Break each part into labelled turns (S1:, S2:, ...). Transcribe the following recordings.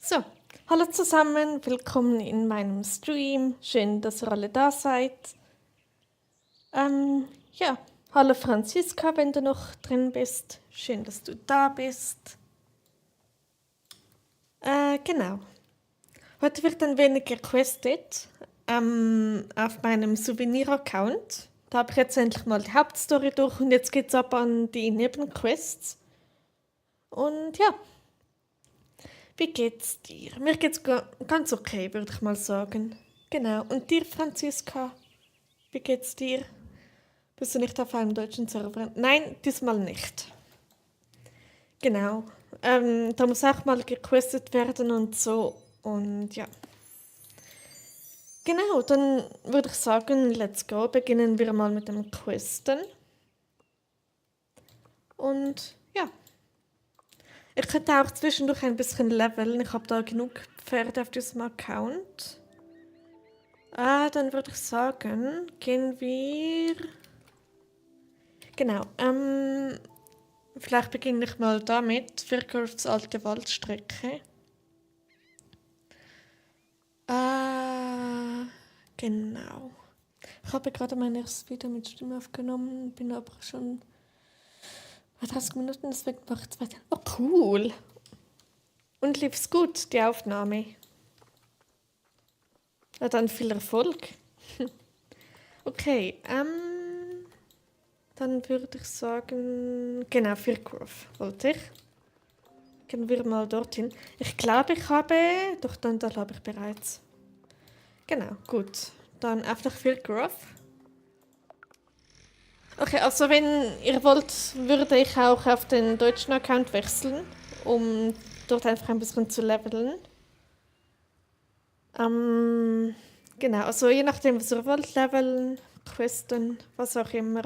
S1: So, hallo zusammen, willkommen in meinem Stream. Schön, dass ihr alle da seid. Ja, hallo Franziska, wenn du noch drin bist. Schön, dass du da bist. Genau. Heute wird ein wenig gequestet auf meinem Souvenir-Account. Da habe ich jetzt endlich mal die Hauptstory durch und jetzt geht's ab an die Nebenquests. Und ja, wie geht's dir? Mir geht's ganz okay, würde ich mal sagen. Genau. Und dir, Franziska? Wie geht's dir? Bist du nicht auf einem deutschen Server? Nein, diesmal nicht. Genau. Da muss auch mal gequestet werden und so. Und ja. Genau, dann würde ich sagen, let's go. Beginnen wir mal mit dem Questen. Und ja. Ich könnte auch zwischendurch ein bisschen leveln. Ich habe da genug Pferde auf diesem Account. Dann würde ich sagen, gehen wir. Genau. Vielleicht beginne ich mal damit. Firgolfs alte Waldstrecke. Genau. Ich habe gerade mein erstes Video mit Stimme aufgenommen, bin aber schon bei 30 Minuten, deswegen mache ich es weiter. Oh, cool. Und lief's gut, die Aufnahme. Na dann viel Erfolg. Okay, dann würde ich sagen, genau, Firgrove wollte ich. Gehen wir mal dorthin. Ich glaube, ich habe, doch, dann da habe ich bereits. Genau, gut. Dann einfach Firgrove. Okay, also wenn ihr wollt, würde ich auch auf den deutschen Account wechseln, um dort einfach ein bisschen zu leveln. Genau, also je nachdem, was ihr wollt, leveln, questen, was auch immer.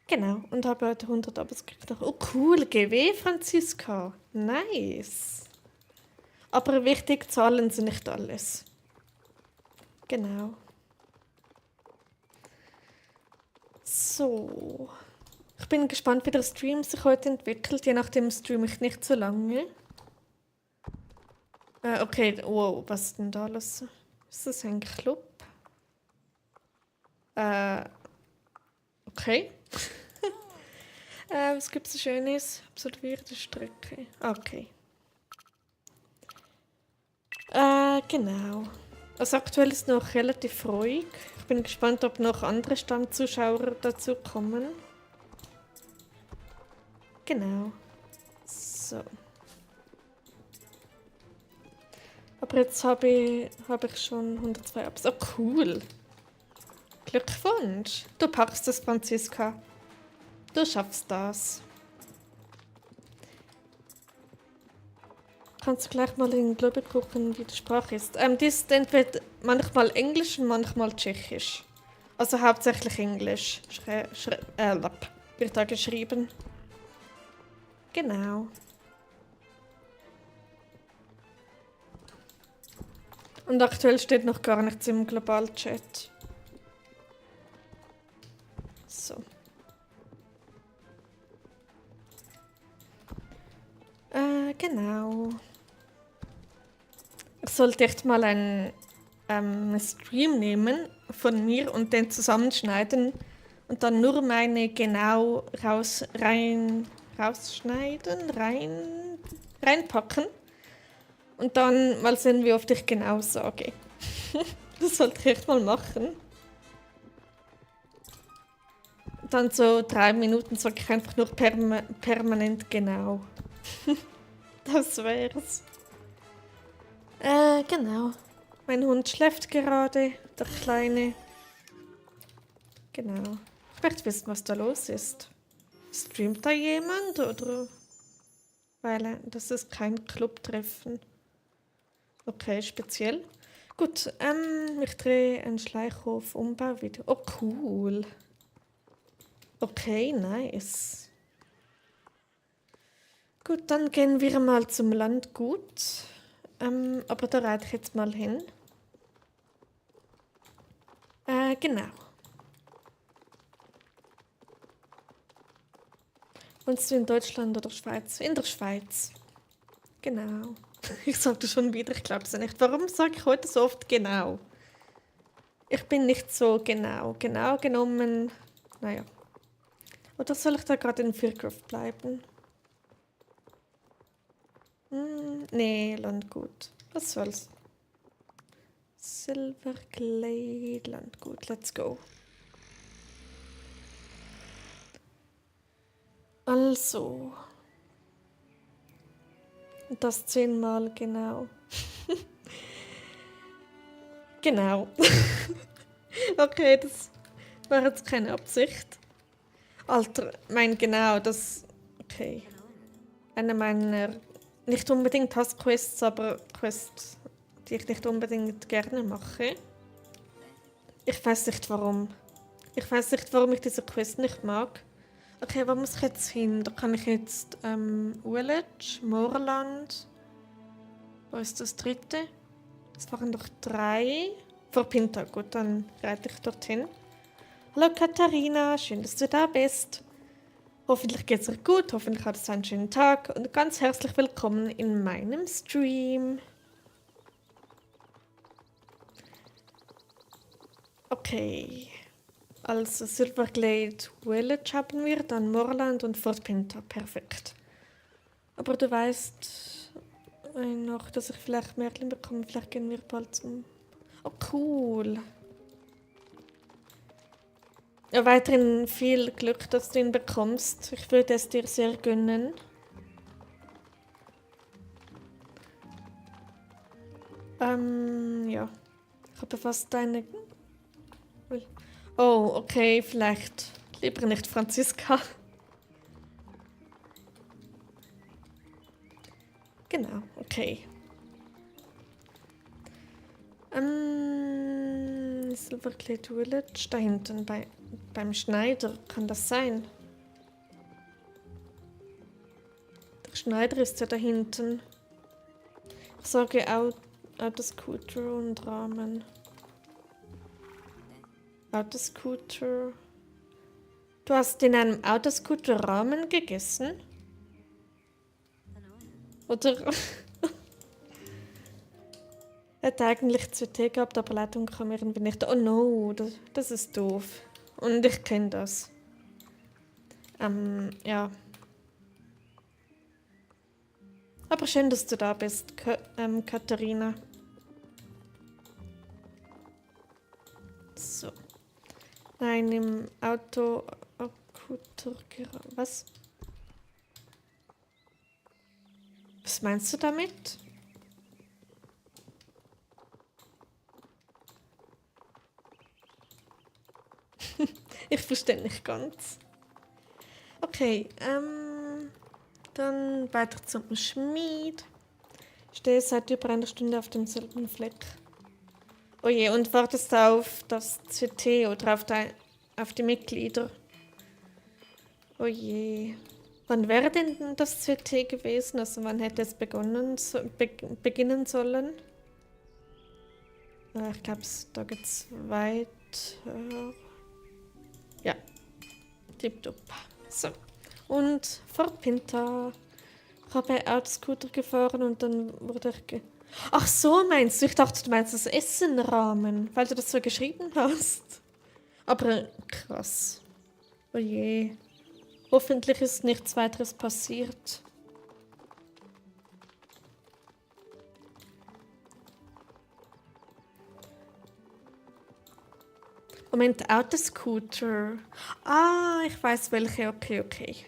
S1: Genau, und habe heute 100 Abos gekriegt. Oh cool, GW, Franziska. Nice. Aber wichtig, Zahlen sind nicht alles. Genau. So. Ich bin gespannt, wie der Stream sich heute entwickelt. Je nachdem streame ich nicht so lange. Okay, wow, was ist denn da los? Ist das ein Club? Okay. Was gibt's so Schönes? Absolviere die Strecke. Okay. Genau. Also aktuell ist noch relativ ruhig. Ich bin gespannt, ob noch andere Stammzuschauer dazu kommen. Genau. So. Aber jetzt hab ich schon 102 Abos. Oh, cool. Glückwunsch. Du packst es, Franziska. Du schaffst das. Kannst du gleich mal in Global gucken, wie die Sprache ist. Die ist entweder manchmal Englisch und manchmal Tschechisch. Also hauptsächlich Englisch. Wird da geschrieben. Genau. Und aktuell steht noch gar nichts im Globalchat. So. Genau. Ich sollte echt mal einen Stream nehmen von mir und den zusammenschneiden und dann nur meine genau reinpacken und dann mal sehen, wie oft ich genau sage. Das sollte ich echt mal machen. Dann so 3 Minuten sage ich einfach nur permanent genau. Das wär's. Genau. Mein Hund schläft gerade, der Kleine. Genau. Ich möchte wissen, was da los ist. Streamt da jemand oder? Weil das ist kein Clubtreffen. Okay, speziell. Gut, ich drehe einen Schleichhof Umbauvideo. Oh, cool. Okay, nice. Gut, dann gehen wir mal zum Landgut. Aber da reite ich jetzt mal hin. Genau. Wohnst du in Deutschland oder Schweiz? In der Schweiz. Genau. Ich sagte schon wieder, ich glaube es nicht. Warum sage ich heute so oft genau? Ich bin nicht so genau. Genau genommen, naja. Oder soll ich da gerade in Fircroft bleiben? Nee, Landgut. Was soll's? Silverglade, Landgut, let's go. Also. Und das 10-mal genau. Genau. Okay, das war jetzt keine Absicht. Alter, mein genau, das. Okay. Eine meiner nicht unbedingt Hassquests, aber Quests, die ich nicht unbedingt gerne mache. Ich weiß nicht warum. Ich weiß nicht, warum ich diese Quest nicht mag. Okay, wo muss ich jetzt hin? Da kann ich jetzt Ullage, Moorland. Wo ist das dritte? Es waren doch 3. Vor Pinta, gut, dann reite ich dorthin. Hallo Katharina, schön, dass du da bist. Hoffentlich geht's dir gut, hoffentlich hattest du einen schönen Tag und ganz herzlich willkommen in meinem Stream. Okay, also Silverglade Village haben wir, dann Moorland und Fort Pinta, perfekt. Aber du weißt noch, dass ich vielleicht Märklin bekomme, vielleicht gehen wir bald zum... Oh, cool. Ja, weiterhin viel Glück, dass du ihn bekommst. Ich würde es dir sehr gönnen. Ja. Ich habe fast deine... Oh, okay, vielleicht lieber nicht Franziska. Genau, okay. Silverglade Village, da hinten beim Schneider, kann das sein? Der Schneider ist ja da hinten. Ich sage Autoscooter und Rahmen. Autoscooter. Du hast in einem Autoscooter Ramen gegessen? Oder? Er hat eigentlich CT gehabt, aber Leitung kam irgendwie nicht. Oh no, das ist doof. Und ich kenne das. Ja. Aber schön, dass du da bist, Katharina. So. Nein, im Auto... Was? Was meinst du damit? Ich verstehe nicht ganz. Okay, dann weiter zum Schmied. Ich stehe seit über einer Stunde auf demselben Fleck. Oh je, und wartest auf das CT oder auf die Mitglieder? Oh je. Wann wäre denn das CT gewesen? Also wann hätte es beginnen sollen? Ich glaube, da geht es weiter. Ja, tipptopp. So. Und Fort Pinta. Ich habe Autoscooter gefahren und dann wurde ich Ach so, meinst du? Ich dachte, du meinst das Essenrahmen, weil du das so geschrieben hast. Aber krass. Oh je. Hoffentlich ist nichts weiteres passiert. Moment, Autoscooter. Ah, ich weiß welche. Okay.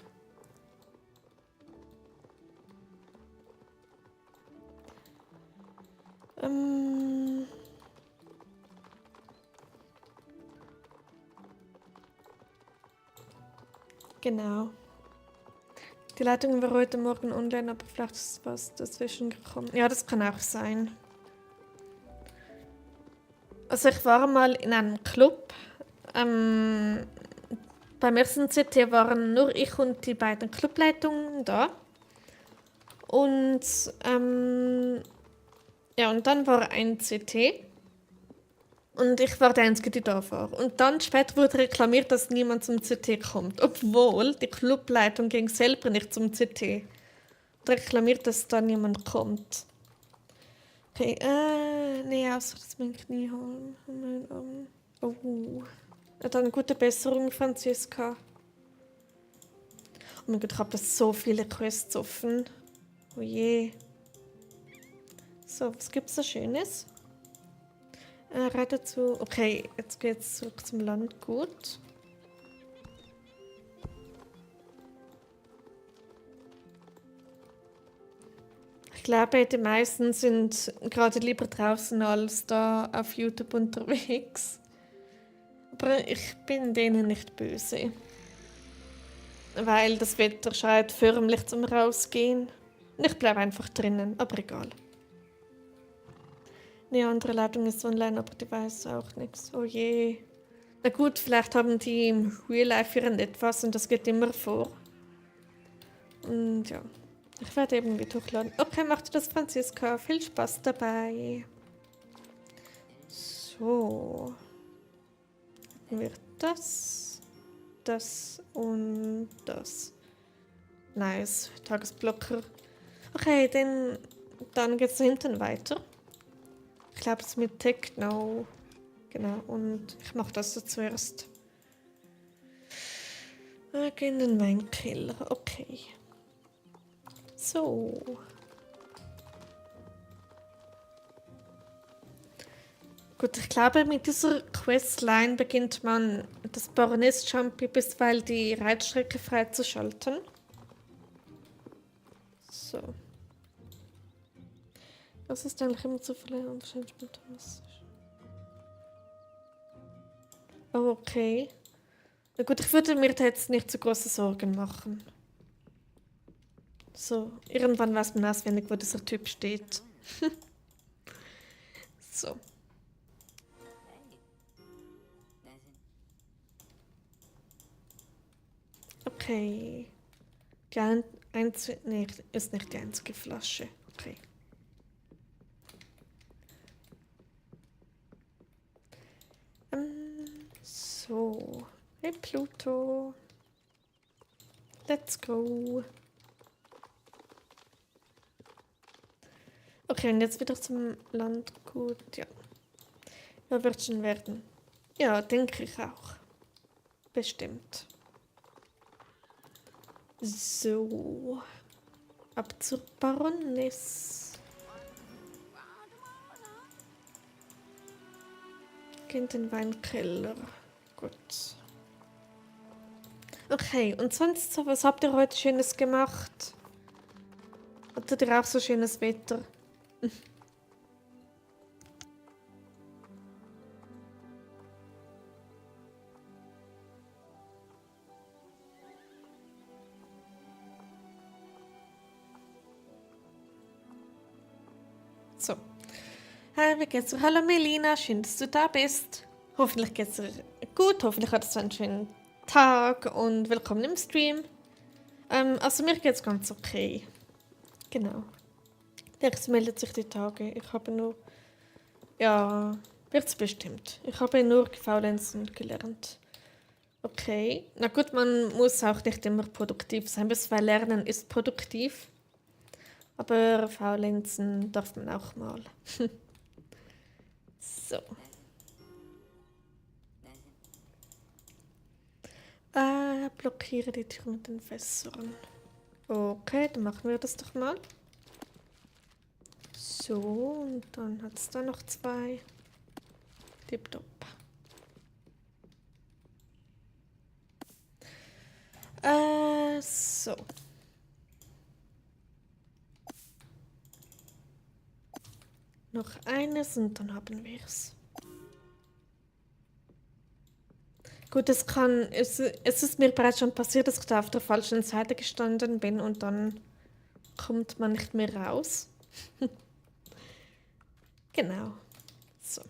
S1: Genau. Die Leitung war heute Morgen online, aber vielleicht ist was dazwischen gekommen. Ja, das kann auch sein. Also ich war mal in einem Club. Beim ersten CT waren nur ich und die beiden Clubleitungen da. Und ja, und dann war ein CT. Und ich war der Einzige, die da war. Und dann später wurde reklamiert, dass niemand zum CT kommt. Obwohl die Clubleitung ging selber nicht zum CT. Und reklamiert, dass da niemand kommt. Okay, nee, außer dass mein Knie haben. Oh. Ja, dann gute Besserung, Franziska. Oh mein Gott, ich habe das so viele Quests offen. Oh je. So, was gibt's da Schönes? Reite zu. Okay, jetzt geht's zurück zum Landgut. Ich glaube, die meisten sind gerade lieber draußen als da auf YouTube unterwegs. Aber ich bin denen nicht böse. Weil das Wetter schreit förmlich zum Rausgehen. Und ich bleibe einfach drinnen, aber egal. Eine andere Leitung ist online, aber die weiß auch nichts. Oh je. Na gut, vielleicht haben die im Real Life irgendetwas und das geht immer vor. Und ja, ich werde eben wieder hochladen. Okay, macht das, Franziska. Viel Spaß dabei. So. Wird das und das. Nice. Tagesblocker. Okay, dann geht's da hinten weiter. Ich glaube, es ist mit Techno. Genau, und ich mache das so zuerst. Geh in den Weinkeller. Okay. So. Gut, ich glaube, mit dieser Questline beginnt man das Baroness-Jumpy bisweilen die Reitstrecke freizuschalten. So. Was ist eigentlich immer zu viel wahrscheinlich mit Thomas? Oh, okay. Na gut, ich würde mir da jetzt nicht so große Sorgen machen. So, irgendwann weiß man auswendig, wo dieser Typ steht. So. Okay. Nee, ist nicht die einzige Flasche. Okay. So. Hey Pluto. Let's go. Okay, und jetzt wieder zum Landgut. Ja. Ja, wird schon werden. Ja, denke ich auch. Bestimmt. So. Ab zur Baroness. In den Weinkeller. Gut. Okay, und sonst, was habt ihr heute Schönes gemacht? Hattet ihr auch so schönes Wetter? So. Hi, wie geht's dir? Hallo Melina, schön, dass du da bist. Hoffentlich geht's dir gut, hoffentlich hattest du einen schönen Tag und willkommen im Stream. Also mir geht's ganz okay. Genau. Es meldet sich die Tage. Ich habe nur... Ja, wird's bestimmt. Ich habe nur gefaulenzt und gelernt. Okay. Na gut, man muss auch nicht immer produktiv sein. Bisweilen Lernen ist produktiv. Aber faulenzen darf man auch mal. So. Blockiere die Tür mit den Fässern. Okay, dann machen wir das doch mal. So, und dann hat es da noch 2. Tipptopp. So. Noch eines und dann haben wir es. Gut, es ist mir bereits schon passiert, dass ich da auf der falschen Seite gestanden bin und dann kommt man nicht mehr raus. Genau. So.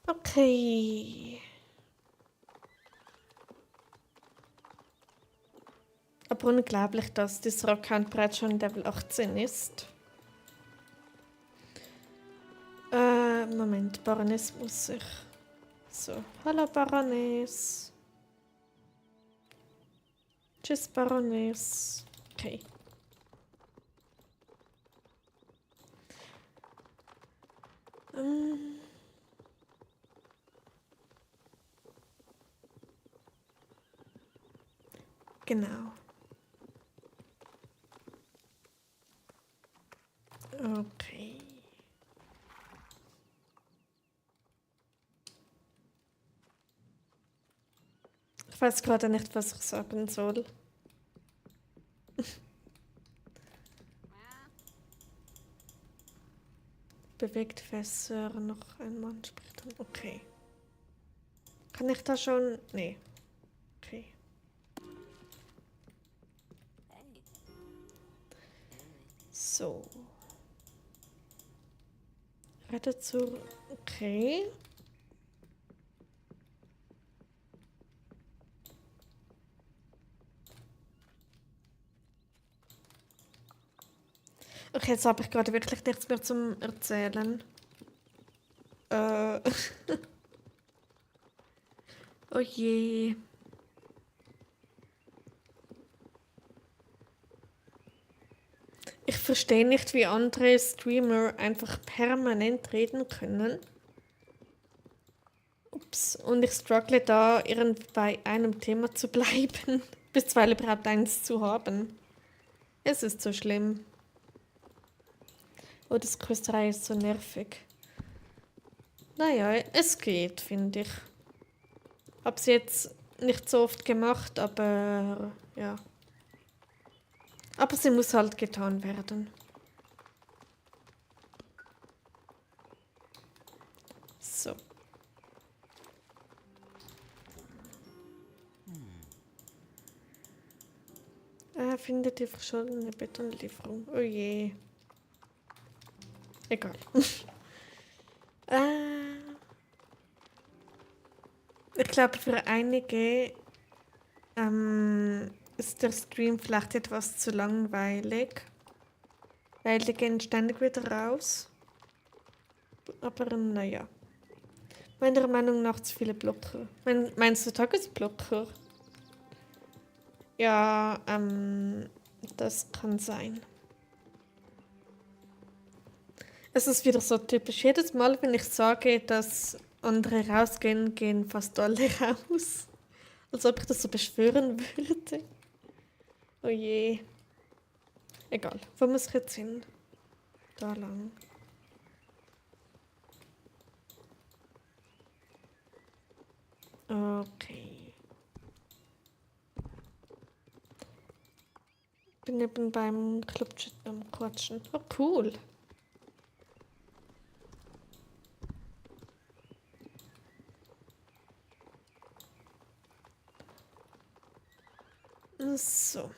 S1: Okay. Aber unglaublich, dass dieser Account bereits schon Level 18 ist. Moment, Baroness muss ich So, hallo Baroness. Tschüss Baroness. Okay. Ähm, genau. Okay. Ich weiß gerade nicht, was ich sagen soll. Bewegt Fässer, noch ein Mann spricht dann. Okay. Kann ich da schon? Nee. Okay. So. Rette zur. Okay. Okay, jetzt habe ich gerade wirklich nichts mehr zum Erzählen. Äh. Oh je. Ich verstehe nicht, wie andere Streamer einfach permanent reden können. Ups. Und ich struggle da, irgendwie bei einem Thema zu bleiben, bis weil überhaupt eins zu haben. Es ist so schlimm. Oh, das Küsterei ist so nervig. Naja, es geht, finde ich. Hab's jetzt nicht so oft gemacht, aber ja. Aber sie muss halt getan werden. So. Findet die verschollene Betonlieferung. Oh je. Egal. äh, ich glaube, für einige ist der Stream vielleicht etwas zu langweilig, weil die gehen ständig wieder raus. Aber naja. Meiner Meinung nach zu viele Blocker. Meinst du Tagesblocker? Ja, das kann sein. Es ist wieder so typisch. Jedes Mal, wenn ich sage, dass andere rausgehen, gehen fast alle raus. Als ob ich das so beschwören würde. Oh je. Egal. Wo muss ich jetzt hin? Da lang. Okay. Bin eben beim Clubchat am Quatschen. Oh, cool. So.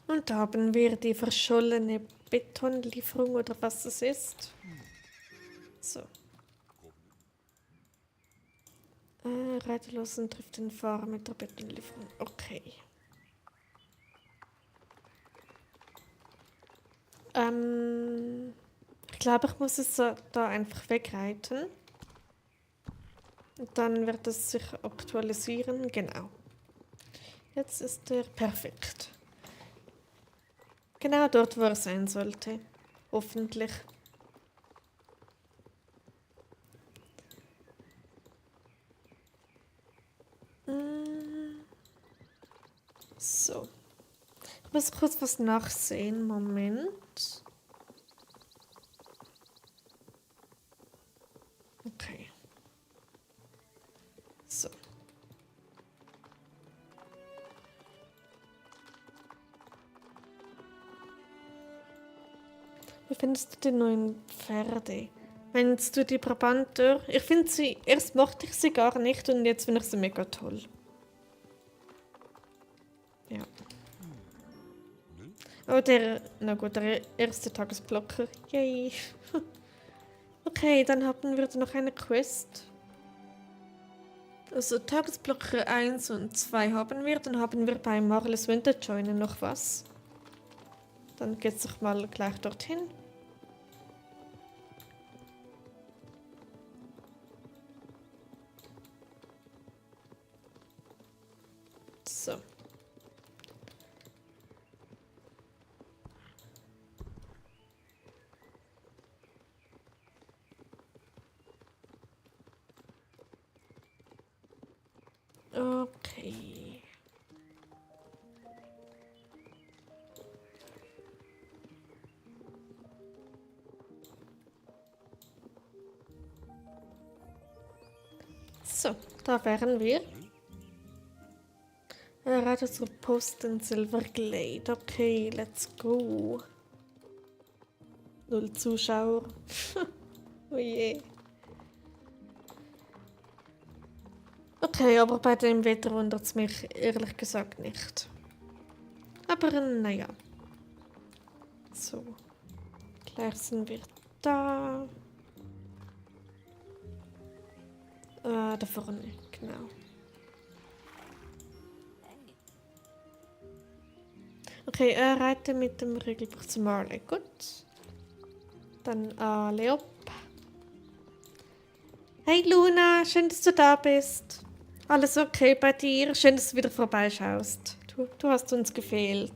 S1: Und da haben wir die verschollene Betonlieferung oder was es ist. So. Reiterlosen trifft den Fahrer mit der Betonlieferung. Okay. Ich glaube, ich muss es da einfach wegreiten. Und dann wird es sich aktualisieren. Genau. Jetzt ist er perfekt. Genau dort, wo er sein sollte. Hoffentlich. So. Ich muss kurz was nachsehen. Moment. Okay. So. Wie findest du die neuen Pferde? Meinst du die Brabanter? Ich finde sie, erst mochte ich sie gar nicht und jetzt finde ich sie mega toll. Ja. Oh, na gut, der erste Tagesblocker. Yay. Okay, dann haben wir noch eine Quest. Also Tagesblocker 1 und 2 haben wir. Dann haben wir bei Marles Winterjoiner noch was. Dann geht's doch mal gleich dorthin. So. Okay. So, da wären wir. Rate zur Post in Silver Glade. Okay, let's go. 0 Zuschauer. Oh je. Okay, aber bei dem Wetter wundert es mich ehrlich gesagt nicht. Aber naja. So. Gleich sind wir da. Da vorne, genau. Okay, reite mit dem Regelbuch zu Marley. Gut. Dann Leop. Hey Luna, schön, dass du da bist. Alles okay bei dir? Schön, dass du wieder vorbeischaust. Du hast uns gefehlt.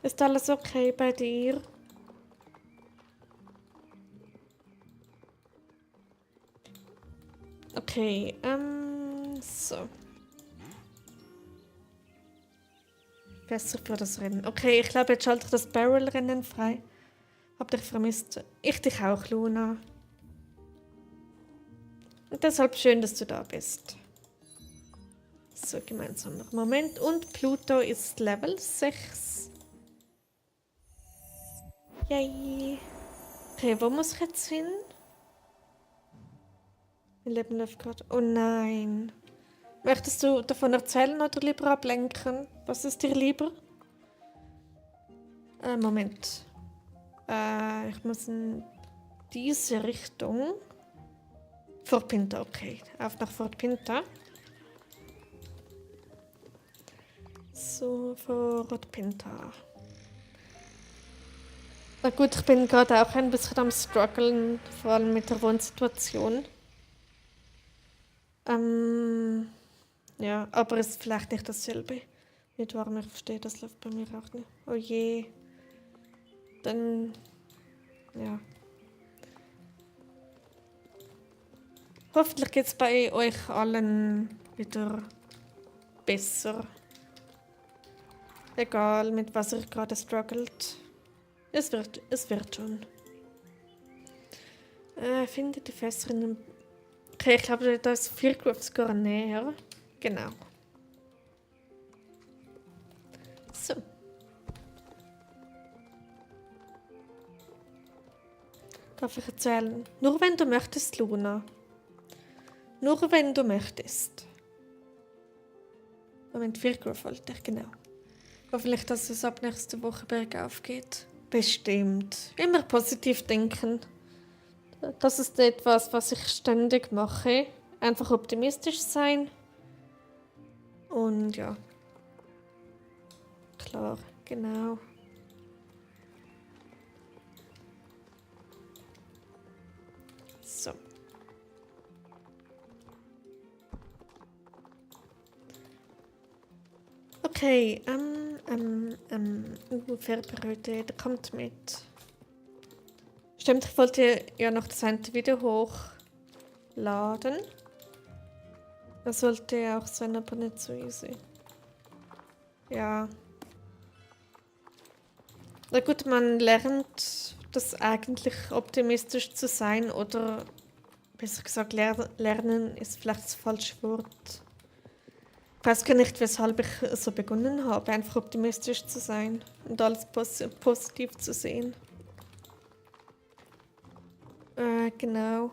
S1: Ist alles okay bei dir? Okay, so. Besser für das Rennen. Okay, ich glaube, jetzt schalte ich das Barrel-Rennen frei. Hab dich vermisst. Ich dich auch, Luna. Und deshalb schön, dass du da bist. So, gemeinsamer Moment. Und Pluto ist Level 6. Yay. Okay, wo muss ich jetzt hin? Mein Leben läuft gerade. Oh nein. Möchtest du davon erzählen oder lieber ablenken? Was ist dir lieber? Moment. Ich muss in diese Richtung. Fort Pinta, okay. Auf nach Fort Pinta. So, Fort Pinta. Na gut, ich bin gerade auch ein bisschen am struggeln, vor allem mit der Wohnsituation. Ja, aber es ist vielleicht nicht dasselbe. Nicht warum ich verstehe, das läuft bei mir auch nicht. Oh je. Dann, ja. Hoffentlich geht es bei euch allen wieder besser. Egal, mit was ihr gerade struggelt. Es wird schon. Finde die Fässer in dem... Okay, ich glaube, da ist Firgrove sogar näher. Genau. So. Darf ich erzählen? Nur wenn du möchtest, Luna. Nur wenn du möchtest. Moment, Firgrove wollte ich, genau. Hoffentlich, dass es ab nächste Woche bergauf geht. Bestimmt. Immer positiv denken. Das ist etwas, was ich ständig mache. Einfach optimistisch sein. Und ja. Klar, genau. So. Okay, Färberröte, der kommt mit. Stimmt, ich wollte ja noch das eine Video hochladen. Das sollte ja auch sein, aber nicht so easy. Ja. Na gut, man lernt das eigentlich optimistisch zu sein oder besser gesagt, lernen ist vielleicht das falsche Wort. Ich weiß gar nicht, weshalb ich so begonnen habe, einfach optimistisch zu sein und alles positiv zu sehen. Genau.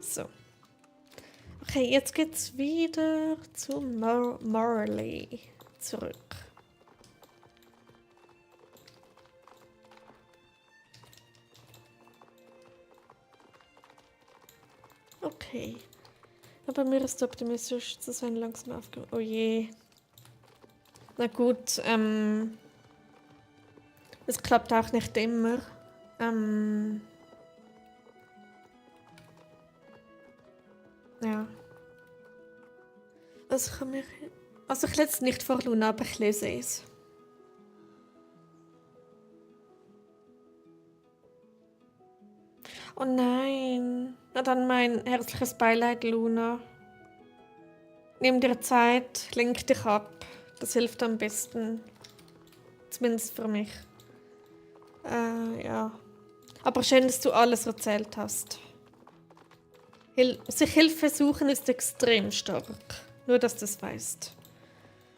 S1: So. Okay, jetzt geht's wieder zu Marley zurück. Okay. Aber mir ist optimistisch zu sein langsam aufgehört. Oh je. Na gut, es klappt auch nicht immer. Ja. Also ich lese es nicht vor Luna, aber ich lese es. Oh nein. Na dann mein herzliches Beileid, Luna. Nimm dir Zeit, lenk dich ab. Das hilft am besten. Zumindest für mich. Ja. Aber schön, dass du alles erzählt hast. Sich Hilfe suchen ist extrem stark. Nur, dass du es weißt.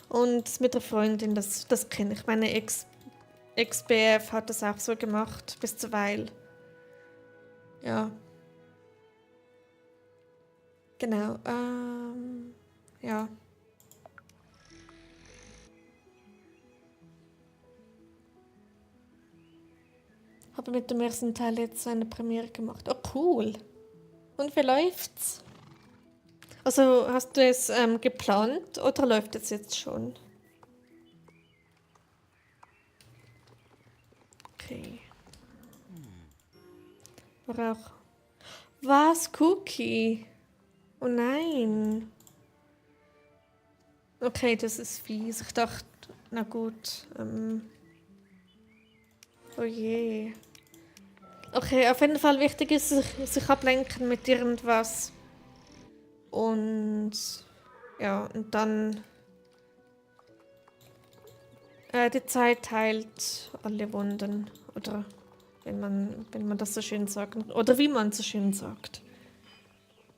S1: Und mit der Freundin, das kenne ich. Meine Ex-BF hat das auch so gemacht, bis zuweilen. Ja. Genau. Ja. Habe mit dem ersten Teil jetzt eine Premiere gemacht. Oh, cool. Und wie läuft's? Also, hast du es geplant oder läuft es jetzt schon? Okay. War auch. Was? Cookie? Oh nein. Okay, das ist fies. Ich dachte, na gut. Oh je. Okay, auf jeden Fall wichtig ist, sich ablenken mit irgendwas. Und ja, und dann die Zeit heilt alle Wunden. Oder wenn man das so schön sagt. Oder wie man so schön sagt.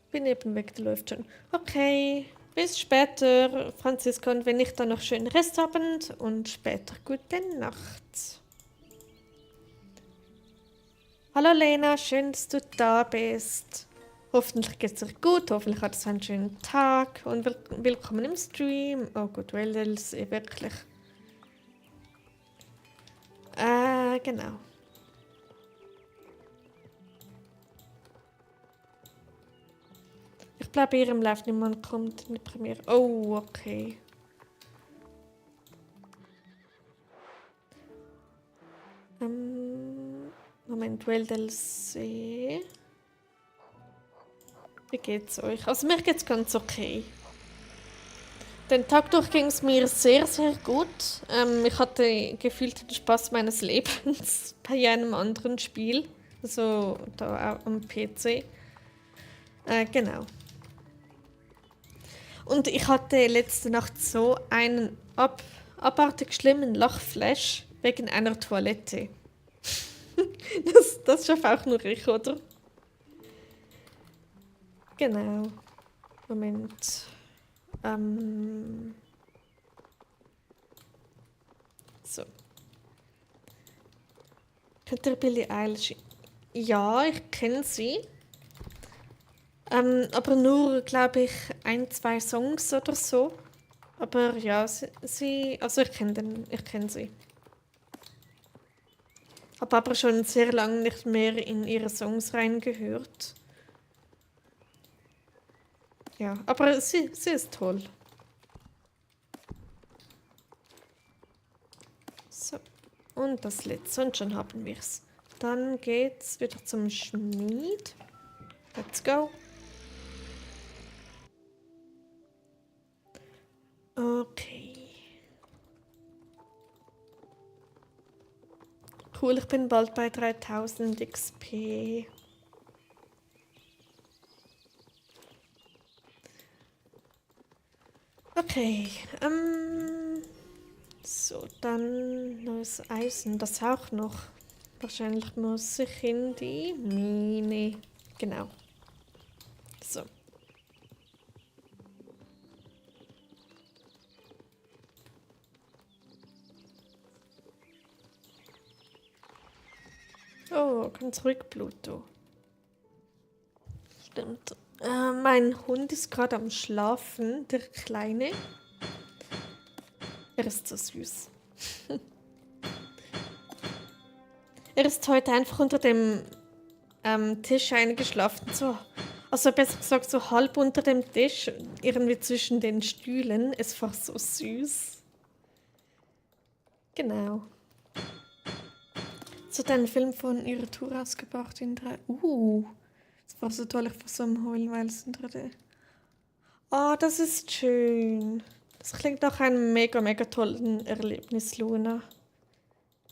S1: Bin eben weg, der läuft schon. Okay, bis später, Franziska, und wenn nicht, dann noch schönen Restabend und später gute Nacht. Hallo Lena, schön, dass du da bist. Hoffentlich geht es dir gut, hoffentlich hattest du einen schönen Tag und willkommen im Stream. Oh gut, Wells, wirklich. Genau. Ich bleibe hier im Live, niemand kommt in die Premiere. Oh, okay. Moment, Welldelsee. Wie geht's euch? Also mir geht's ganz okay. Den Tag durch ging es mir sehr, sehr gut. Ich hatte gefühlt den Spaß meines Lebens bei einem anderen Spiel. Also da am PC. Genau. Und ich hatte letzte Nacht so einen abartig schlimmen Lachflash wegen einer Toilette. Das schaffe auch nur ich, oder? Genau. Moment. So. Kennt ihr Billie Eilish? Ja, ich kenne sie. Aber nur, glaube ich, 1, 2 Songs oder so. Aber ja, also ich kenne sie. Habe aber schon sehr lange nicht mehr in ihre Songs reingehört. Ja, aber sie ist toll. So, und das letzte, und schon haben wir es. Dann geht's wieder zum Schmied. Let's go. Okay. Cool, ich bin bald bei 3000 XP. Okay, so, dann neues Eisen, das auch noch. Wahrscheinlich muss ich in die Mine. Genau. So. Oh, komm zurück, Pluto. Stimmt. Mein Hund ist gerade am Schlafen, der Kleine. Er ist so süß. Er ist heute einfach unter dem Tisch eingeschlafen. So Also besser gesagt so halb unter dem Tisch, irgendwie zwischen den Stühlen. Es war so süß. Genau. So den Film von ihrer Tour ausgebracht in 3. Das war so toll, ich war so am Heulen, weil es in 3D. Oh, das ist schön. Das klingt nach einem mega, mega tollen Erlebnis, Luna.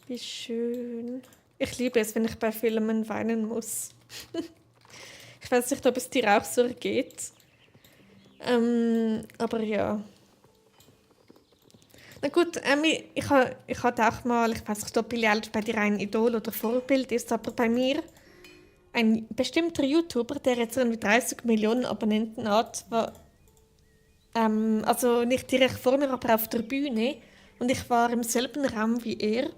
S1: Wie schön. Ich liebe es, wenn ich bei Filmen weinen muss. Ich weiß nicht, ob es dir auch so geht. Aber ja. Na gut, ich hatte auch mal, ich weiß nicht, ob Billie Eilish bei dir ein Idol oder Vorbild ist, aber bei mir ein bestimmter YouTuber, der jetzt irgendwie 30 Millionen Abonnenten hat, war, also nicht direkt vor mir, aber auf der Bühne. Und ich war im selben Raum wie er.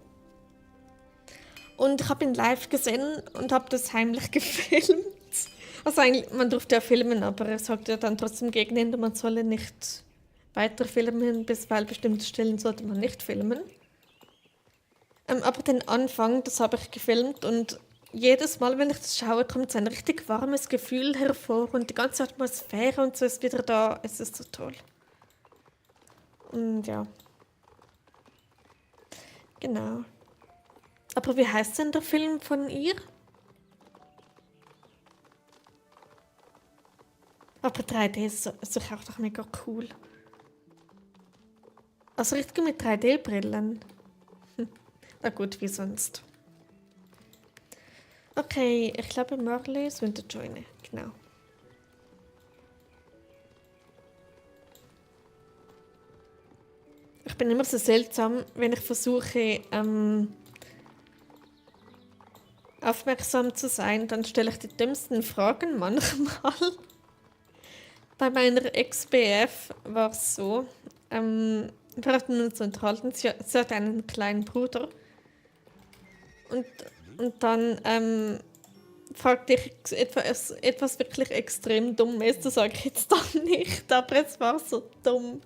S1: Und ich habe ihn live gesehen und habe das heimlich gefilmt. Also eigentlich, man durfte ja filmen, aber er sagte ja dann trotzdem gegen Ende, man solle nicht weiter filmen, weil bestimmte Stellen sollte man nicht filmen. Aber den Anfang, das habe ich gefilmt und jedes Mal, wenn ich das schaue, kommt so ein richtig warmes Gefühl hervor und die ganze Atmosphäre und so ist wieder da. Es ist so toll. Und ja, genau. Aber wie heißt denn der Film von ihr? Aber 3D ist doch auch doch mega cool. Also richtig mit 3D-Brillen. Na gut, wie sonst. Okay, ich glaube Marley ist Winterjoine. Genau. Ich bin immer so seltsam, wenn ich versuche, aufmerksam zu sein, dann stelle ich die dümmsten Fragen manchmal. Bei meiner Ex-BF war es so, wir hatten uns unterhalten, sie hat einen kleinen Bruder und, und dann fragte ich etwas wirklich extrem Dummes, das sage ich jetzt dann nicht, aber es war so dumm.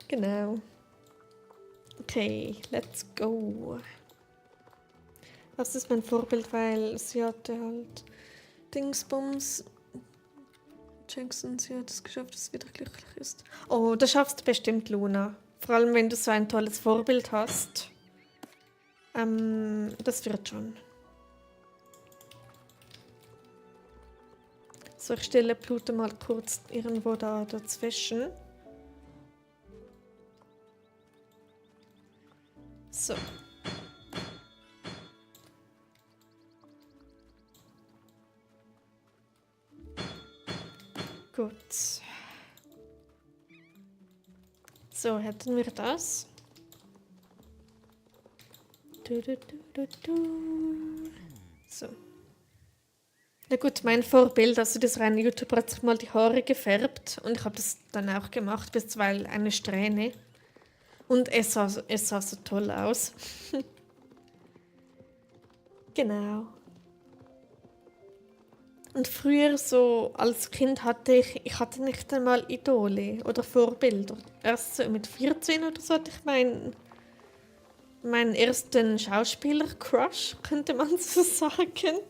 S1: Genau. Okay, let's go. Das ist mein Vorbild, weil sie hatte halt Dingsbums. Jackson, sie hat es geschafft, dass sie wieder glücklich ist. Oh, das schaffst du bestimmt, Luna. Vor allem, wenn du so ein tolles Vorbild hast. Das wird schon. So, ich stelle Pluto mal kurz irgendwo da dazwischen. So. Gut. So, hätten wir das. So. Na gut, mein Vorbild, also das reine YouTuber hat sich mal die Haare gefärbt und ich habe das dann auch gemacht, bis weil eine Strähne. Und es sah so toll aus. Genau. Und früher so als Kind ich hatte nicht einmal Idole oder Vorbilder. Erst so mit 14 oder so hatte ich meinen ersten Schauspieler-Crush, könnte man so sagen.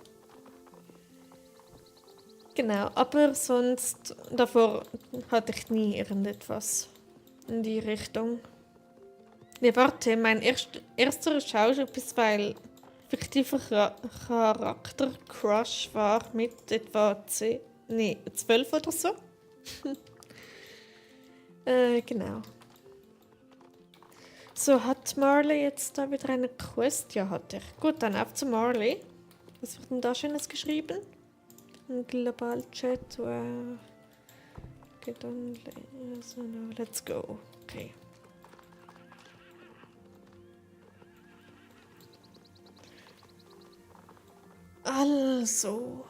S1: Genau, aber sonst davor hatte ich nie irgendetwas in die Richtung. Nee, warte, mein erster Schauspieler, fiktiver Charakter-Crush war mit etwa 12 oder so. Genau. So, hat Marley jetzt da wieder eine Quest? Ja, hat er. Gut, dann auf zu Marley. Was wird denn da Schönes geschrieben? Ein Global-Chat. Also, let's go. Okay. Also.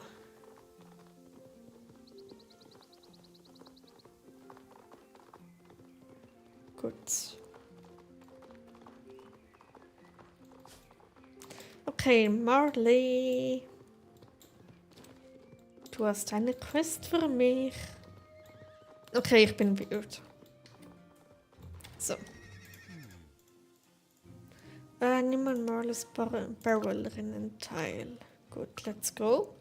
S1: Gut. Okay, Marley. Du hast eine Quest für mich. Okay, ich bin weird. So. Nimm mal Marleys Barrelrinnen teil. Gut, let's go.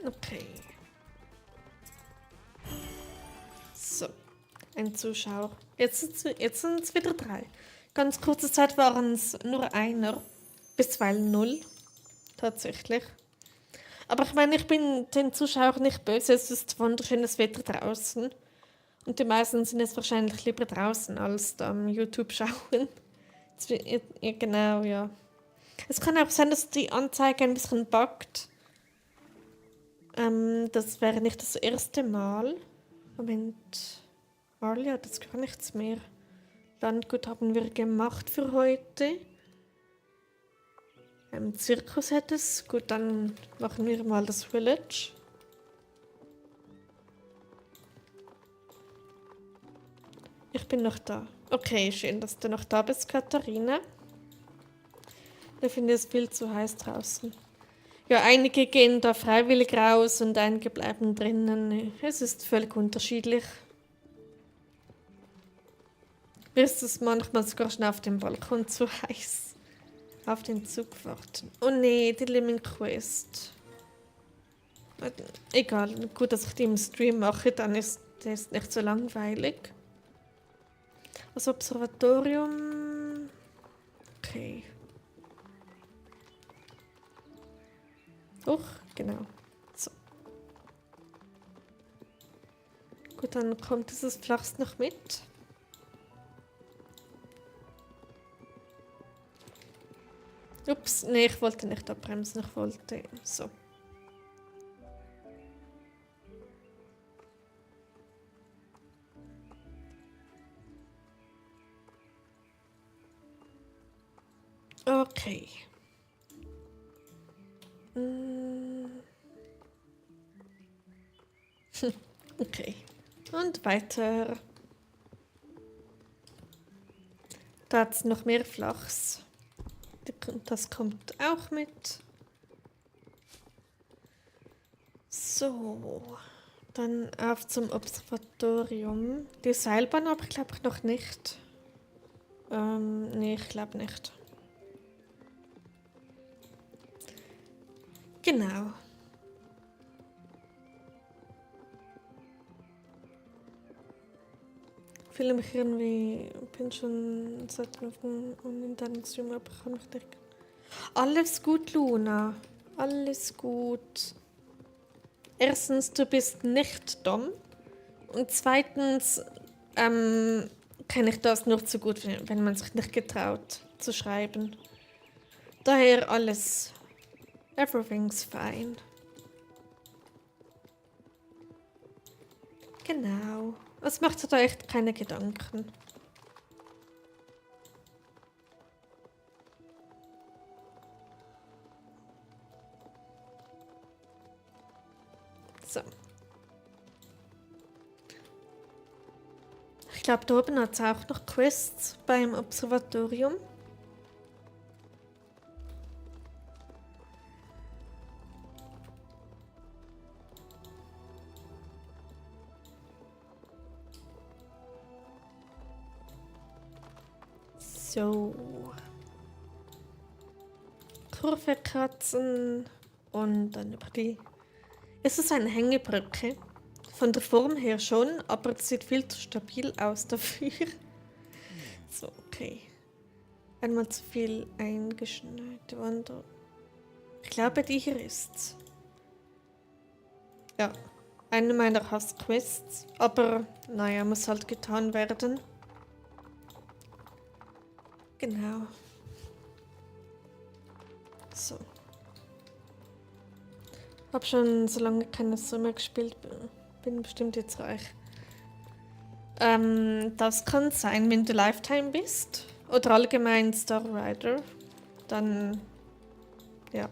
S1: Okay. So, ein Zuschauer. Jetzt sind es wieder 3. Ganz kurze Zeit waren es nur einer. Bisweilen 0. Tatsächlich. Aber ich meine, ich bin den Zuschauern nicht böse. Es ist wunderschönes Wetter draußen. Und die meisten sind jetzt wahrscheinlich lieber draußen als am YouTube schauen. Genau, ja. Es kann auch sein, dass die Anzeige ein bisschen buggt. Das wäre nicht das erste Mal. Moment. Ja, das ist gar nichts mehr. Landgut haben wir gemacht für heute. Zirkus hätte es. Gut, dann machen wir mal das Village. Ich bin noch da. Okay, schön, dass du noch da bist, Katharina. Ich finde es viel zu heiß draußen. Ja, einige gehen da freiwillig raus und einige bleiben drinnen. Es ist völlig unterschiedlich. Mir ist es manchmal sogar schon auf dem Balkon zu heiß. Auf den Zug warten. Oh nee, die Living Quest. Egal, gut, dass ich die im Stream mache, dann ist das nicht so langweilig. Das Observatorium. Okay. Genau. So. Gut, dann kommt dieses Flachs noch mit. Ups, nee, ich wollte nicht abbremsen, ich wollte so. Okay. Okay. Und weiter. Da hat es noch mehr Flachs. Das kommt auch mit. So. Dann auf zum Observatorium. Die Seilbahn aber ich glaube noch nicht. Nee, ich glaube nicht. Genau. Ich fühle mich irgendwie, bin schon seit Wochen in deinem Stream, aber ich kann mich nicht. Alles gut, Luna. Alles gut. Erstens, du bist nicht dumm. Und zweitens, kenne ich das nur zu gut, wenn man sich nicht getraut zu schreiben. Daher alles. Everything's fine. Genau. Es macht dir da echt keine Gedanken. So. Ich glaube, da oben hat es auch noch Quests beim Observatorium. So. Kurve kratzen und dann über die. Es ist eine Hängebrücke. Von der Form her schon, aber es sieht viel zu stabil aus dafür. So, okay. Einmal zu viel eingeschneite Wander. Ich glaube, die hier ist's. Ja, eine meiner Hassquests. Aber naja, muss halt getan werden. Genau. So. Hab schon so lange keine Sommer gespielt. Bin bestimmt jetzt reich. Das kann sein, wenn du Lifetime bist. Oder allgemein Star Rider. Dann. Ja.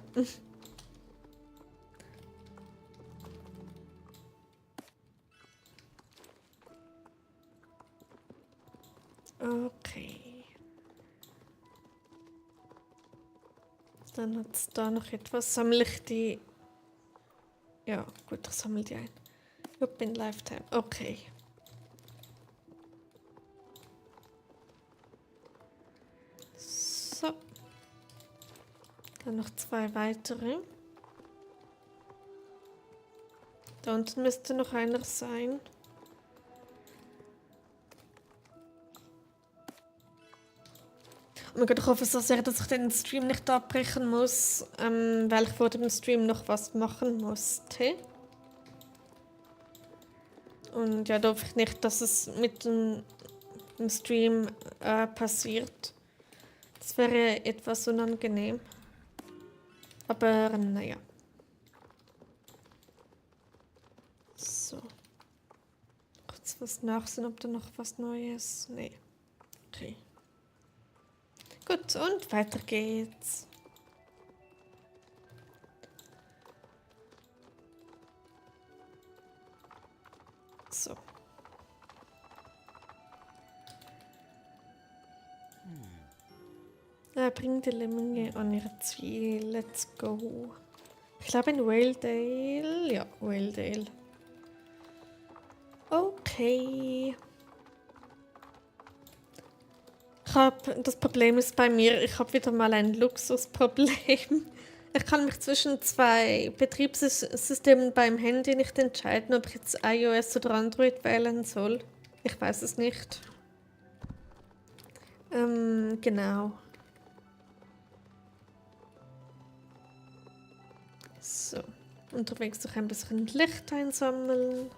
S1: Okay. Dann hat es da noch etwas. Sammle ich die. Ja, gut, ich sammle die ein. Open Lifetime. Okay. So. Dann noch 2 weitere. Da unten müsste noch einer sein. Oh mein Gott, ich hoffe so sehr, dass ich den Stream nicht abbrechen muss, weil ich vor dem Stream noch was machen musste. Und ja, da hoffe ich nicht, dass es mit dem Stream passiert. Das wäre etwas unangenehm. Aber naja. So. Kurz was nachsehen, ob da noch was Neues. Nee. Okay. Gut, und weiter geht's. So. Bring die Lemminge an ihr Ziel. Let's go. Ich glaube in Waledale. Ja, Waledale. Okay. Das Problem ist bei mir, ich habe wieder mal ein Luxusproblem. Ich kann mich zwischen zwei Betriebssystemen beim Handy nicht entscheiden, ob ich jetzt iOS oder Android wählen soll. Ich weiß es nicht. Genau. So. Unterwegs noch ein bisschen Licht einsammeln.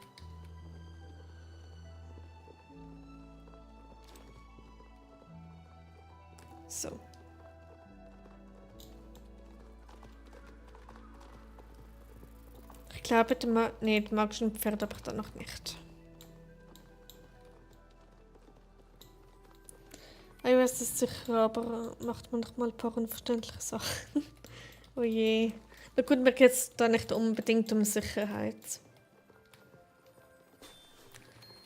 S1: So. Ich glaube, nee, die magischen Pferde habe ich da noch nicht. iOS ist sicher, aber macht manchmal ein paar unverständliche Sachen. Oh je. Na gut, mir geht es da nicht unbedingt um Sicherheit.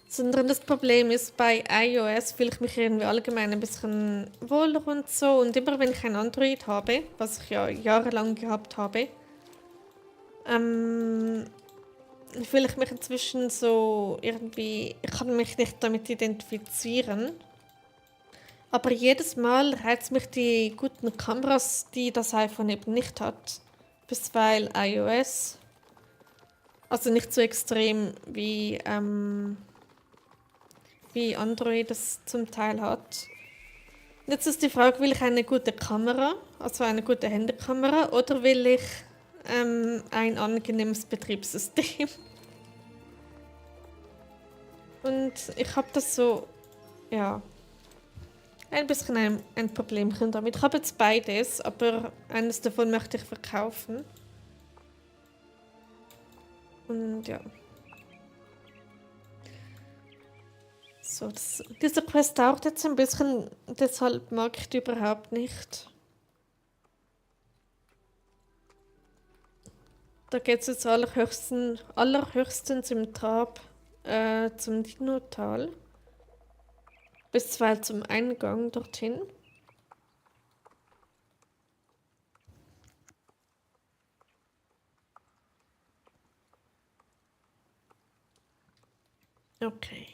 S1: Sondern das Problem ist, bei iOS fühle ich mich irgendwie allgemein ein bisschen wohler und so. Und immer wenn ich ein Android habe, was ich ja jahrelang gehabt habe, fühle ich mich inzwischen so irgendwie, ich kann mich nicht damit identifizieren. Aber jedes Mal reizt mich die guten Kameras, die das iPhone eben nicht hat. Bisweilen iOS. Also nicht so extrem wie Android das zum Teil hat. Jetzt ist die Frage, will ich eine gute Kamera, also eine gute Handykamera, oder will ich ein angenehmes Betriebssystem? Und ich habe das so, ja, ein bisschen ein Problemchen damit. Ich habe jetzt beides, aber eines davon möchte ich verkaufen. Und ja. So, diese Quest dauert jetzt ein bisschen, deshalb mag ich die überhaupt nicht. Da geht es jetzt allerhöchstens im Trab zum Dinotal. Bisweilen zum Eingang dorthin. Okay.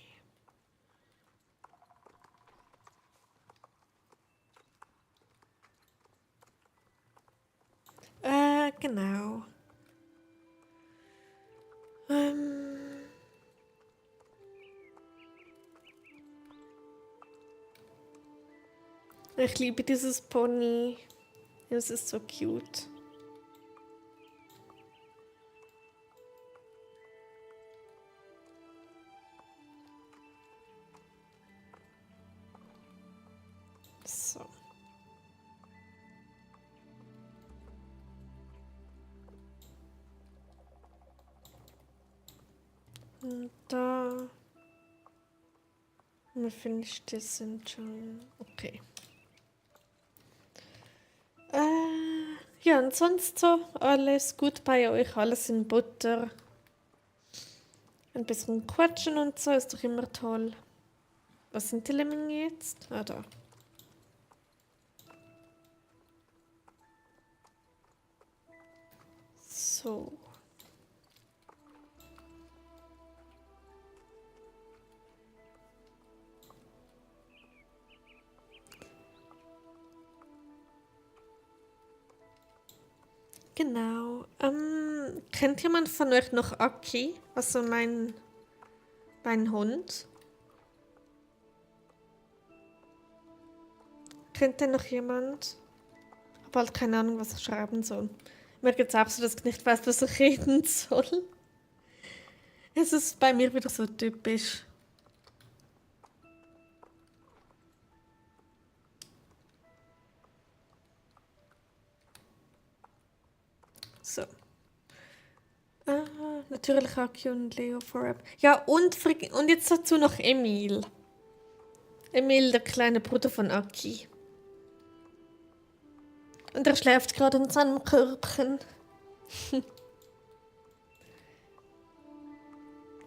S1: Genau. Ich liebe dieses Pony. Es ist so cute. So. Und da. Wie finished das sind schon. Okay. Ja, und sonst so alles gut bei euch, alles in Butter. Ein bisschen quatschen und so ist doch immer toll. Was sind die Lemminge jetzt? Ah, da. So. Genau. Kennt jemand von euch noch Aki? Also mein Hund? Kennt ihr noch jemand? Ich habe halt keine Ahnung, was ich schreiben soll. Mir geht's auch so, dass ich nicht weiß, was ich reden soll. Es ist bei mir wieder so typisch. So. Natürlich Aki und Leo Forever. Ja, und jetzt dazu noch Emil. Emil, der kleine Bruder von Aki. Und er schläft gerade in seinem Körbchen.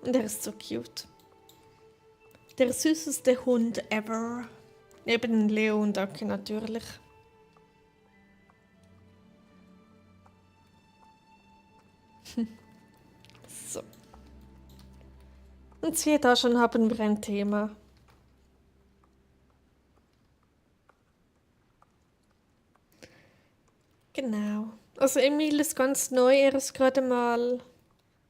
S1: Und er ist so cute. Der süßeste Hund ever. Neben Leo und Aki natürlich. So. Und siehe da, schon haben wir ein Thema. Genau. Also Emil ist ganz neu, er ist gerade mal ein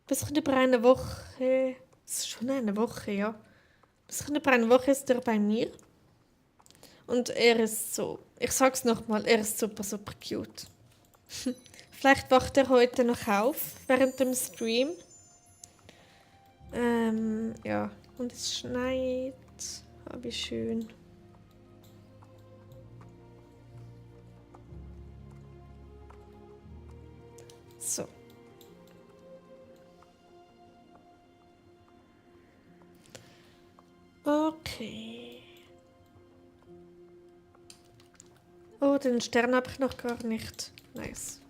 S1: bisschen über eine Woche. Es ist schon eine Woche, ja. Ein bisschen über eine Woche ist er bei mir. Und er ist so, ich sag's nochmal, er ist super, super cute. Vielleicht wacht er heute noch auf während dem Stream. Ja, und es schneit. Ah, wie schön. So. Okay. Oh, den Stern habe ich noch gar nicht. Nice.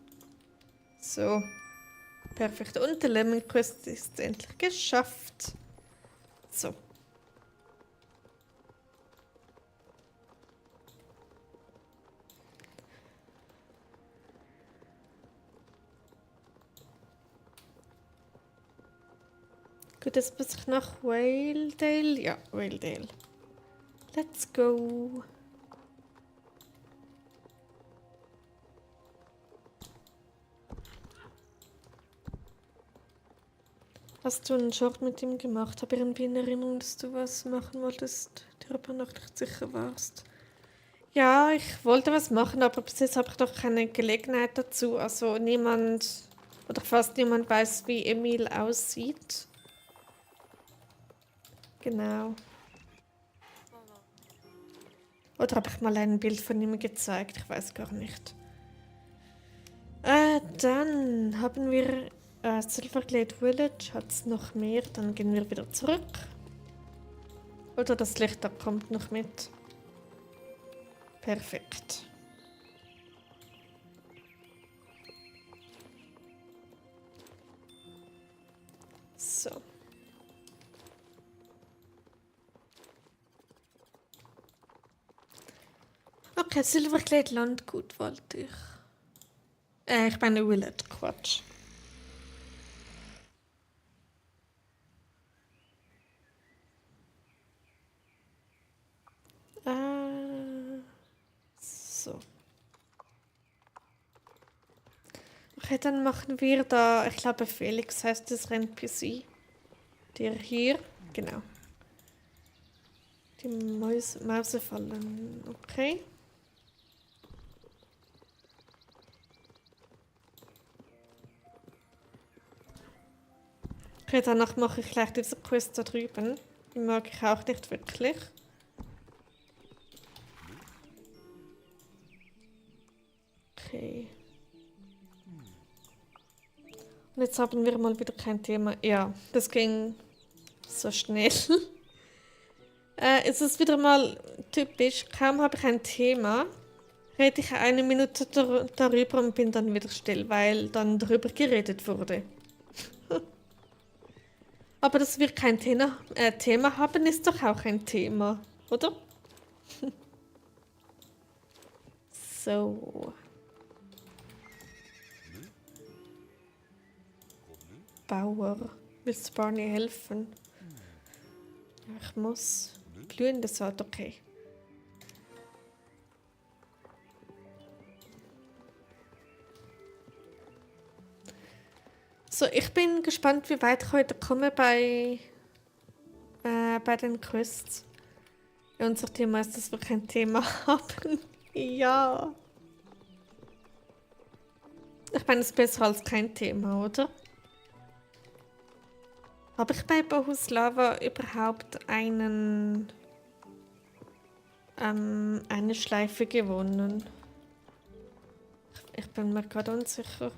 S1: So. Perfekt. Und der Lemon Quest ist endlich geschafft. So. Gut, jetzt muss ich nach Waledale. Ja, Waledale. Let's go. Hast du einen Short mit ihm gemacht? Habe irgendwie in Erinnerung, dass du was machen wolltest, dir aber noch nicht sicher warst. Ja, ich wollte was machen, aber bis jetzt habe ich noch keine Gelegenheit dazu. Also niemand oder fast niemand weiß, wie Emil aussieht. Genau. Oder habe ich mal ein Bild von ihm gezeigt? Ich weiß gar nicht. Dann haben wir Silverglade Village. Hat es noch mehr? Dann gehen wir wieder zurück. Oder das Licht da kommt noch mit. Perfekt. So. Okay, Silverglade Landgut wollte ich. Ich meine Village, Quatsch. So. Okay, dann machen wir da, ich glaube Felix heißt das NPC. Der hier, genau. Die Mäuse fallen, okay. Okay, danach mache ich gleich diese Quest da drüben. Die mag ich auch nicht wirklich. Okay. Und jetzt haben wir mal wieder kein Thema. Ja, das ging so schnell. Es ist wieder mal typisch. Kaum habe ich ein Thema, rede ich eine Minute darüber und bin dann wieder still, weil dann darüber geredet wurde. Aber dass wir kein Thema haben, ist doch auch ein Thema, oder? So. Bauer. Willst du Barney helfen? Ja, ich muss. Blühende Saat, okay. So, ich bin gespannt, wie weit ich heute komme bei den Quests. Ja, unser Thema ist, dass wir kein Thema haben. Ja. Ich meine, es ist besser als kein Thema, oder? Habe ich bei Bohuslava überhaupt eine Schleife gewonnen? Ich bin mir gerade unsicher.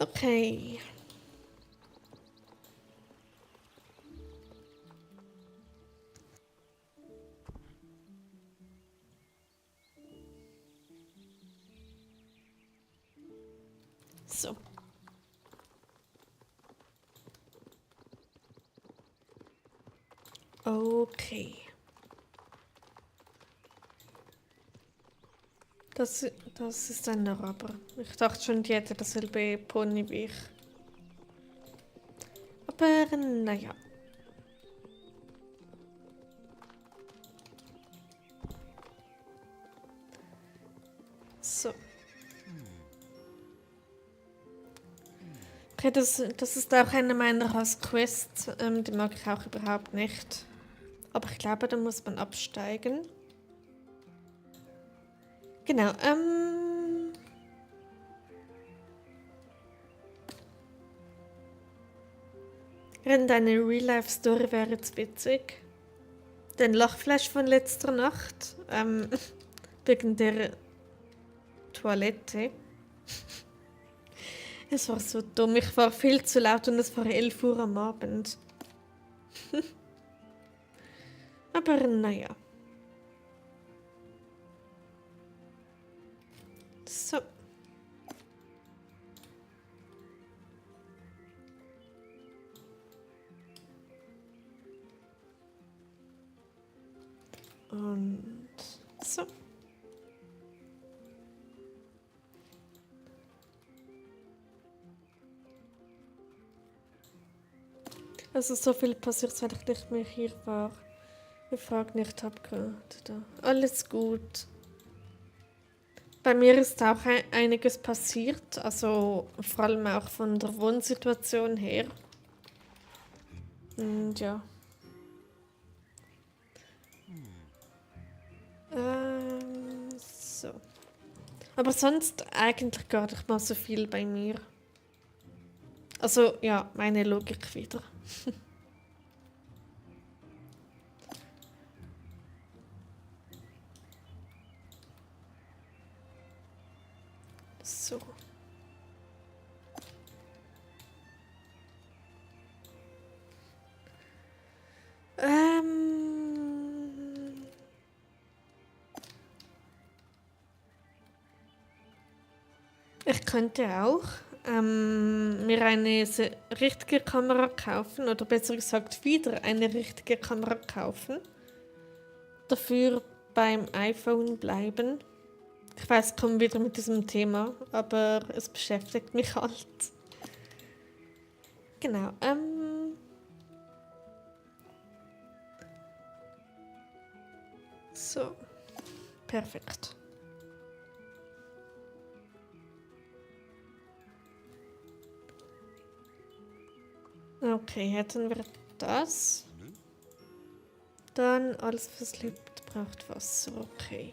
S1: Okay. So. Okay. Das ist ein Araber. Ich dachte schon, die hätte dasselbe Pony wie ich. Aber naja. So. Okay, das ist auch eine meiner Hassquests. Die mag ich auch überhaupt nicht. Aber ich glaube, da muss man absteigen. Genau, Irgendeine Real-Life-Story wäre jetzt witzig. Den Lachflash von letzter Nacht. Wegen der Toilette. Es war so dumm. Ich war viel zu laut und es war 11 Uhr am Abend. Aber naja. So. Und so. Also so viel passiert, seit ich nicht mehr hier war. Ich frage nicht, hab gerade da. Alles gut. Bei mir ist auch einiges passiert, also vor allem auch von der Wohnsituation her. Und ja. So. Aber sonst eigentlich gar nicht mal so viel bei mir. Also ja, meine Logik wieder. So. Ich könnte auch mir eine richtige Kamera kaufen oder besser gesagt wieder eine richtige Kamera kaufen. Dafür beim iPhone bleiben. Ich weiß, ich komme wieder mit diesem Thema, aber es beschäftigt mich halt. Genau. So. Perfekt. Okay, hätten wir das. Dann alles, was lebt, braucht Wasser. Okay.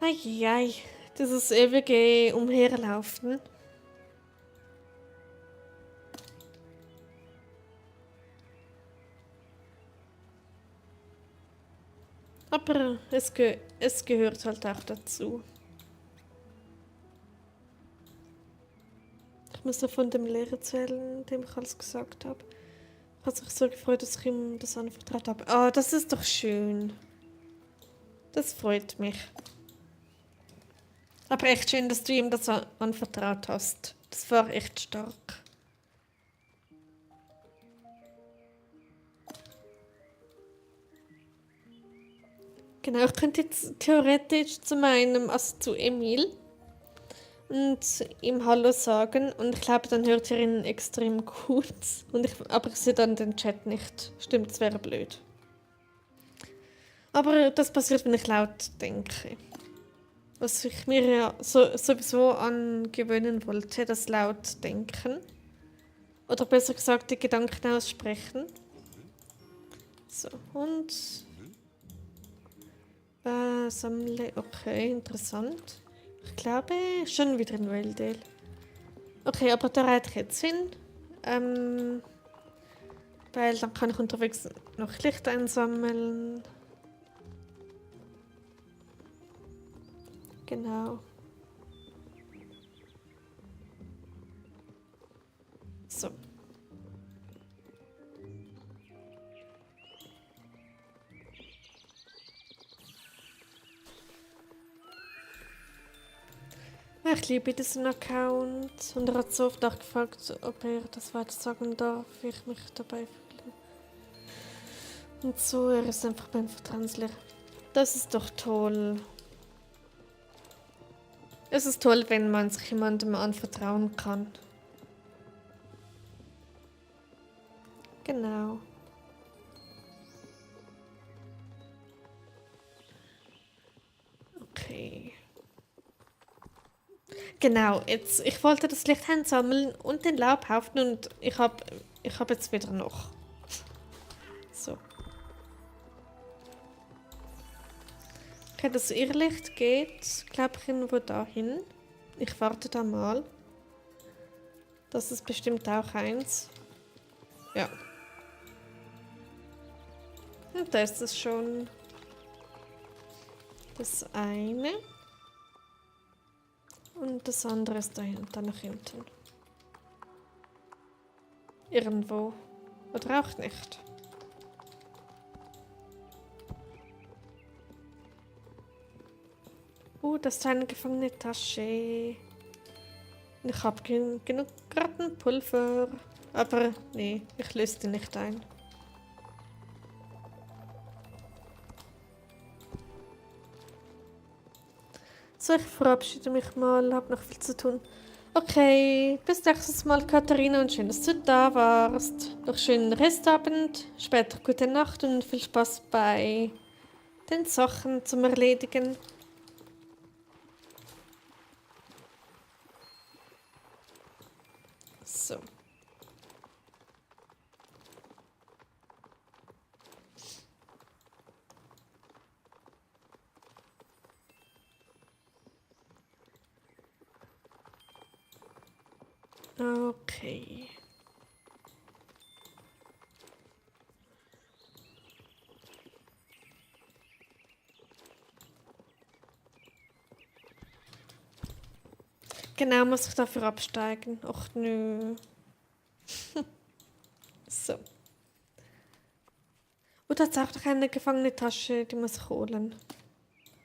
S1: Eieiei, dieses ewige Umherlaufen. Aber es gehört halt auch dazu. Ich muss noch von dem Lehrer erzählen, dem ich alles gesagt habe. Ich habe mich so gefreut, dass ich ihm das anvertraut habe. Ah, das ist doch schön. Das freut mich. Aber echt schön, dass du ihm das anvertraut hast. Das war echt stark. Genau, ich könnte jetzt theoretisch also zu Emil und ihm Hallo sagen und ich glaube, dann hört ihr ihn extrem gut. Aber ich sehe dann den Chat nicht. Stimmt, das wäre blöd. Aber das passiert, wenn ich laut denke. Was ich mir ja sowieso angewöhnen wollte, das laut denken. Oder besser gesagt, die Gedanken aussprechen. So, und sammle. Okay, interessant. Ich glaube, schon wieder ein Whale. Okay, aber da reite ich jetzt hin. Ähm, weil dann kann ich unterwegs noch Licht einsammeln. Genau. So. Ich liebe diesen Account und er hat so oft nachgefragt, ob er das weiter sagen darf, wie ich mich dabei fühle. Und so, er ist einfach mein Vertrauenslehrer. Das ist doch toll. Es ist toll, wenn man sich jemandem anvertrauen kann. Genau. Okay. Genau, jetzt, ich wollte das Licht einsammeln und den Laubhaufen und ich hab jetzt wieder noch. So. Okay, das Irrlicht geht, glaube ich, irgendwo dahin. Ich warte da mal. Das ist bestimmt auch eins. Ja. Und da ist es schon. Das eine. Und das andere ist da nach hinten. Irgendwo. Oder auch nicht. Das ist eine gefangene Tasche. Ich habe genug Rattenpulver. Aber nee, ich löse die nicht ein. So, ich verabschiede mich mal, habe noch viel zu tun. Okay, bis nächstes Mal, Katharina, und schön, dass du da warst. Noch schönen Restabend, später gute Nacht und viel Spaß bei den Sachen zum Erledigen. So. Okay. Genau, muss ich dafür absteigen. Och nö. So. Und hat auch noch eine gefangene Tasche, die muss ich holen.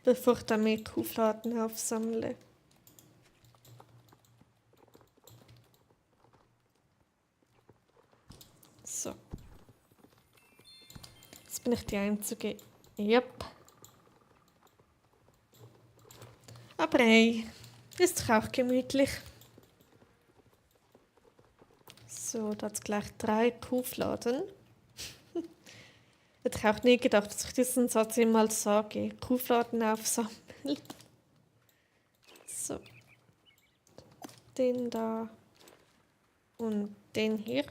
S1: Bevor ich dann mehr Kuhfladen aufsammle. So. Jetzt bin ich die Einzige. Yep. Aber hey, ist doch auch gemütlich. So, da hat es gleich 3 Kuhfladen. Hätte ich auch nie gedacht, dass ich diesen Satz immer sage. Kuhfladen aufsammeln. So. Den da. Und den hier.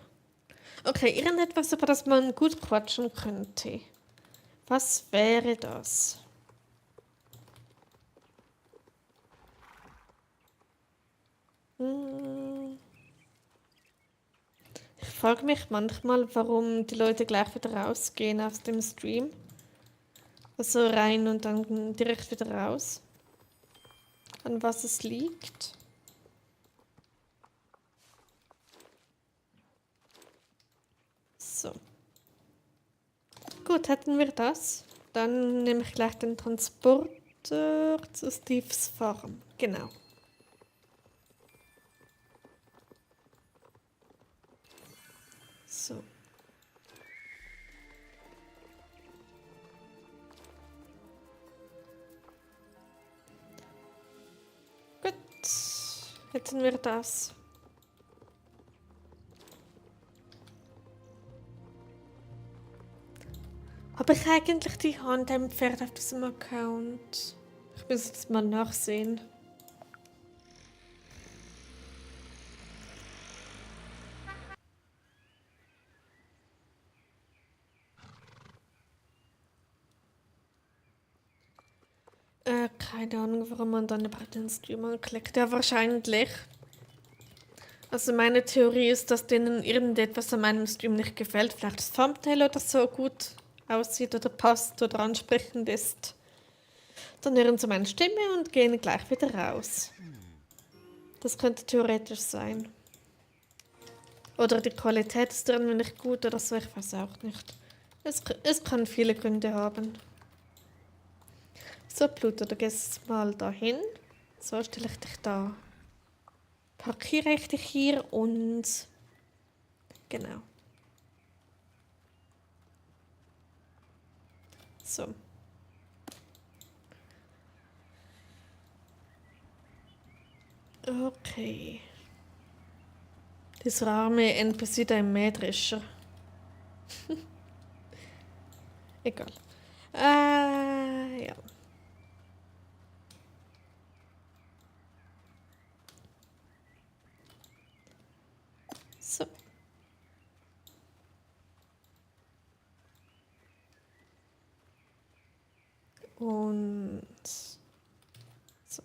S1: Okay, irgendetwas, über das man gut quatschen könnte. Was wäre das? Ich frage mich manchmal, warum die Leute gleich wieder rausgehen aus dem Stream. Also rein und dann direkt wieder raus. An was es liegt. So. Gut, hätten wir das. Dann nehme ich gleich den Transporter zu Steves Farm. Genau. So. Gut. Hätten wir das. Habe ich eigentlich die Hand am Pferd auf diesem Account? Ich muss jetzt mal nachsehen. Keine Ahnung, warum man dann über den Stream anklickt. Ja, wahrscheinlich. Also meine Theorie ist, dass denen irgendetwas an meinem Stream nicht gefällt. Vielleicht das Thumbnail oder so gut aussieht oder passt oder ansprechend ist. Dann hören sie meine Stimme und gehen gleich wieder raus. Das könnte theoretisch sein. Oder die Qualität ist irgendwie nicht gut oder so, ich weiß auch nicht. Es kann viele Gründe haben. So, Pluto, du gehst mal dahin. So, stelle ich dich da. Parkiere ich dich hier und... Genau. So. Okay. Dieser arme NPC da im Mähdrescher. Egal. Ja. So. Und... So.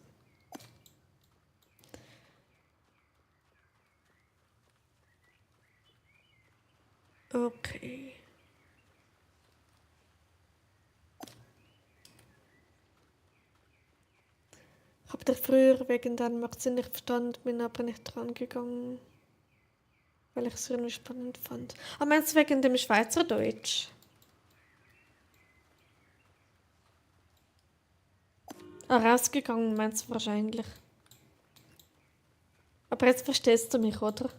S1: Okay. Ich habe dich früher wegen Dänemark nicht verstanden, bin aber nicht dran gegangen. Weil ich es irgendwie spannend fand. Ah, meinst du wegen dem Schweizerdeutsch? Ah, rausgegangen meinst du wahrscheinlich. Aber jetzt verstehst du mich, oder?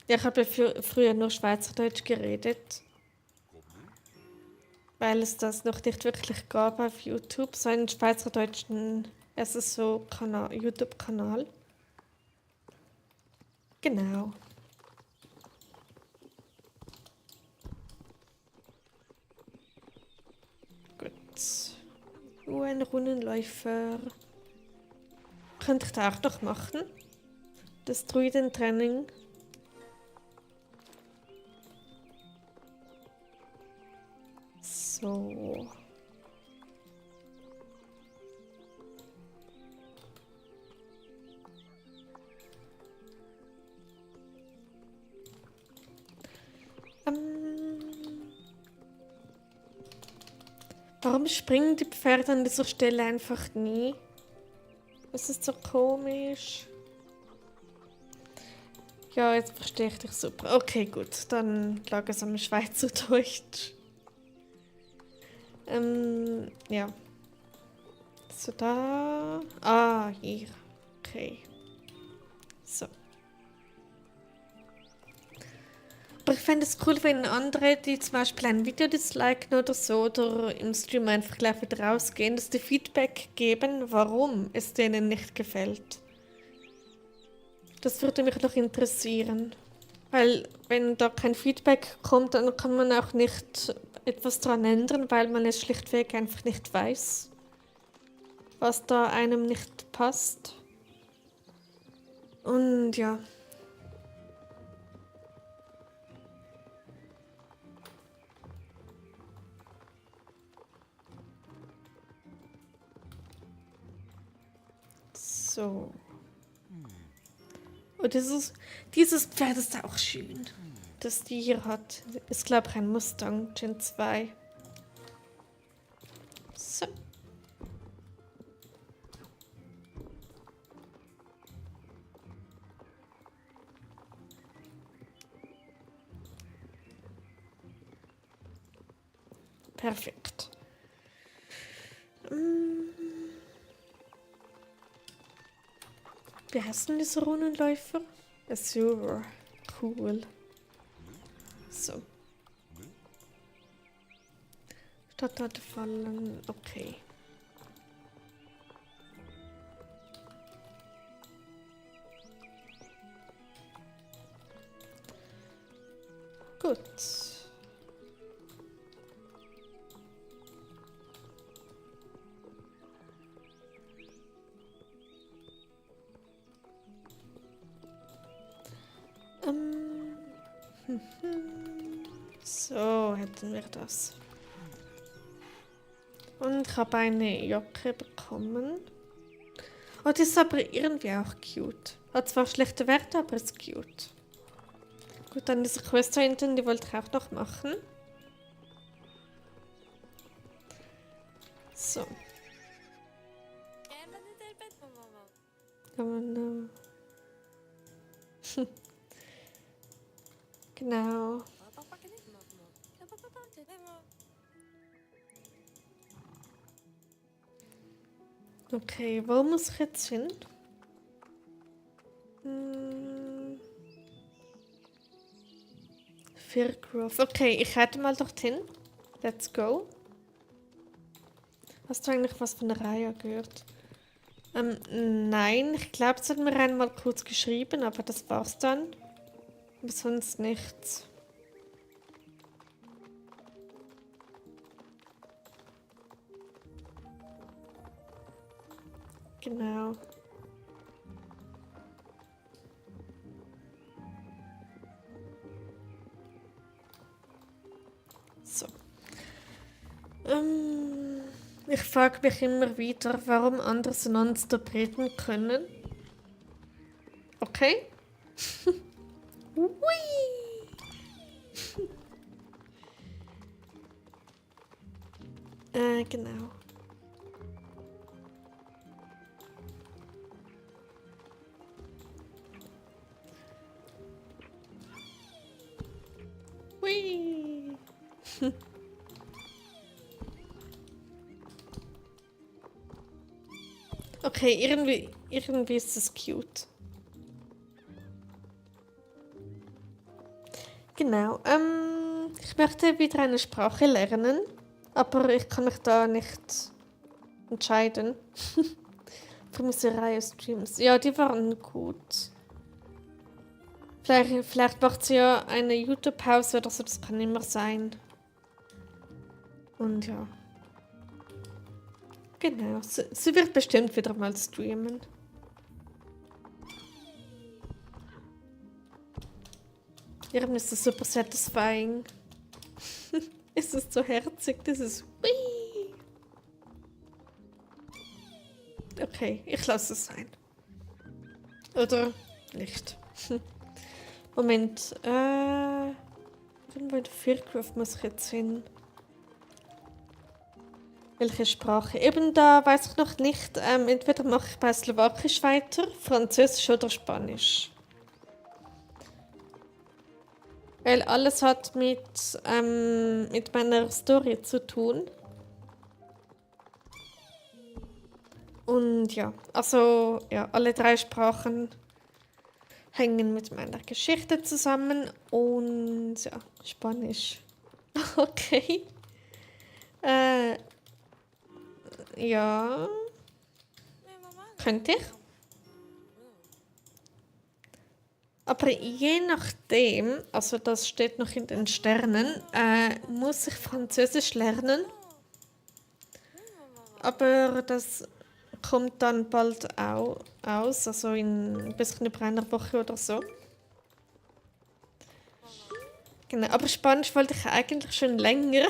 S1: Ja, ich habe ja früher nur Schweizerdeutsch geredet. Weil es das noch nicht wirklich gab auf YouTube. So einen schweizerdeutschen SSO-Kanal, YouTube-Kanal. Genau. Gut. Ein Rundenläufer. Könnte ich da auch noch machen? Das Druidentraining. So. Warum springen die Pferde an dieser Stelle einfach nie? Das ist so komisch. Ja, jetzt verstehe ich dich super. Okay, gut. Dann lag es am Schweizerdeutsch. Ja. So, da. Ah, hier. Okay. So. Aber ich fände es cool, wenn andere, die zum Beispiel ein Video disliken oder so, oder im Stream einfach gleich wieder rausgehen, dass die Feedback geben, warum es denen nicht gefällt. Das würde mich noch interessieren. Weil, wenn da kein Feedback kommt, dann kann man auch nicht etwas dran ändern, weil man es schlichtweg einfach nicht weiß, was da einem nicht passt. Und ja. So. Und dieses Pferd ist auch schön. Das die hier hat. Ist, glaube ich, ein Mustang Gen 2. So. Perfekt. Wie heißt denn dieser Runenläufer? Azure. Cool. So. Stadtteile fallen. Okay. Gut. So, hätten wir das. Und ich habe eine Jacke bekommen. Oh, die ist aber irgendwie auch cute. Hat zwar schlechte Werte, aber ist cute. Gut, dann diese Quest da hinten, die wollte ich auch noch machen. So. Genau. Okay, wo muss ich jetzt hin? Firgrove. Okay, ich hätte mal dorthin. Let's go. Hast du eigentlich was von der Reihe gehört? Nein, ich glaube, es hat mir einmal kurz geschrieben, aber das war's dann. Aber sonst nichts. Genau. So. Ich frage mich immer wieder, warum andere nonstop reden können. Okay? Hui! Genau. Hui! Okay, irgendwie ist es cute. Genau. Ich möchte wieder eine Sprache lernen, aber ich kann mich da nicht entscheiden. Für diese Reihe Streams. Ja, die waren gut. Vielleicht macht sie ja eine YouTube-Pause oder so, das kann immer sein. Und ja. Genau, sie wird bestimmt wieder mal streamen. Irgendwie ist das super satisfying. Es ist so herzig, das ist... Ui. Okay, ich lasse es sein. Oder nicht. Moment, irgendwo in Firgrove muss ich jetzt hin. Welche Sprache? Eben da weiß ich noch nicht. Entweder mache ich bei Slowakisch weiter, Französisch oder Spanisch. Weil alles hat mit meiner Story zu tun. Und ja, also ja, alle 3 Sprachen hängen mit meiner Geschichte zusammen. Und ja, Spanisch. Okay. Ja, könnte ich. Aber je nachdem, also das steht noch in den Sternen, muss ich Französisch lernen. Aber das kommt dann bald auch aus, also in ein bisschen über einer Woche oder so. Genau, aber Spanisch wollte ich eigentlich schon länger.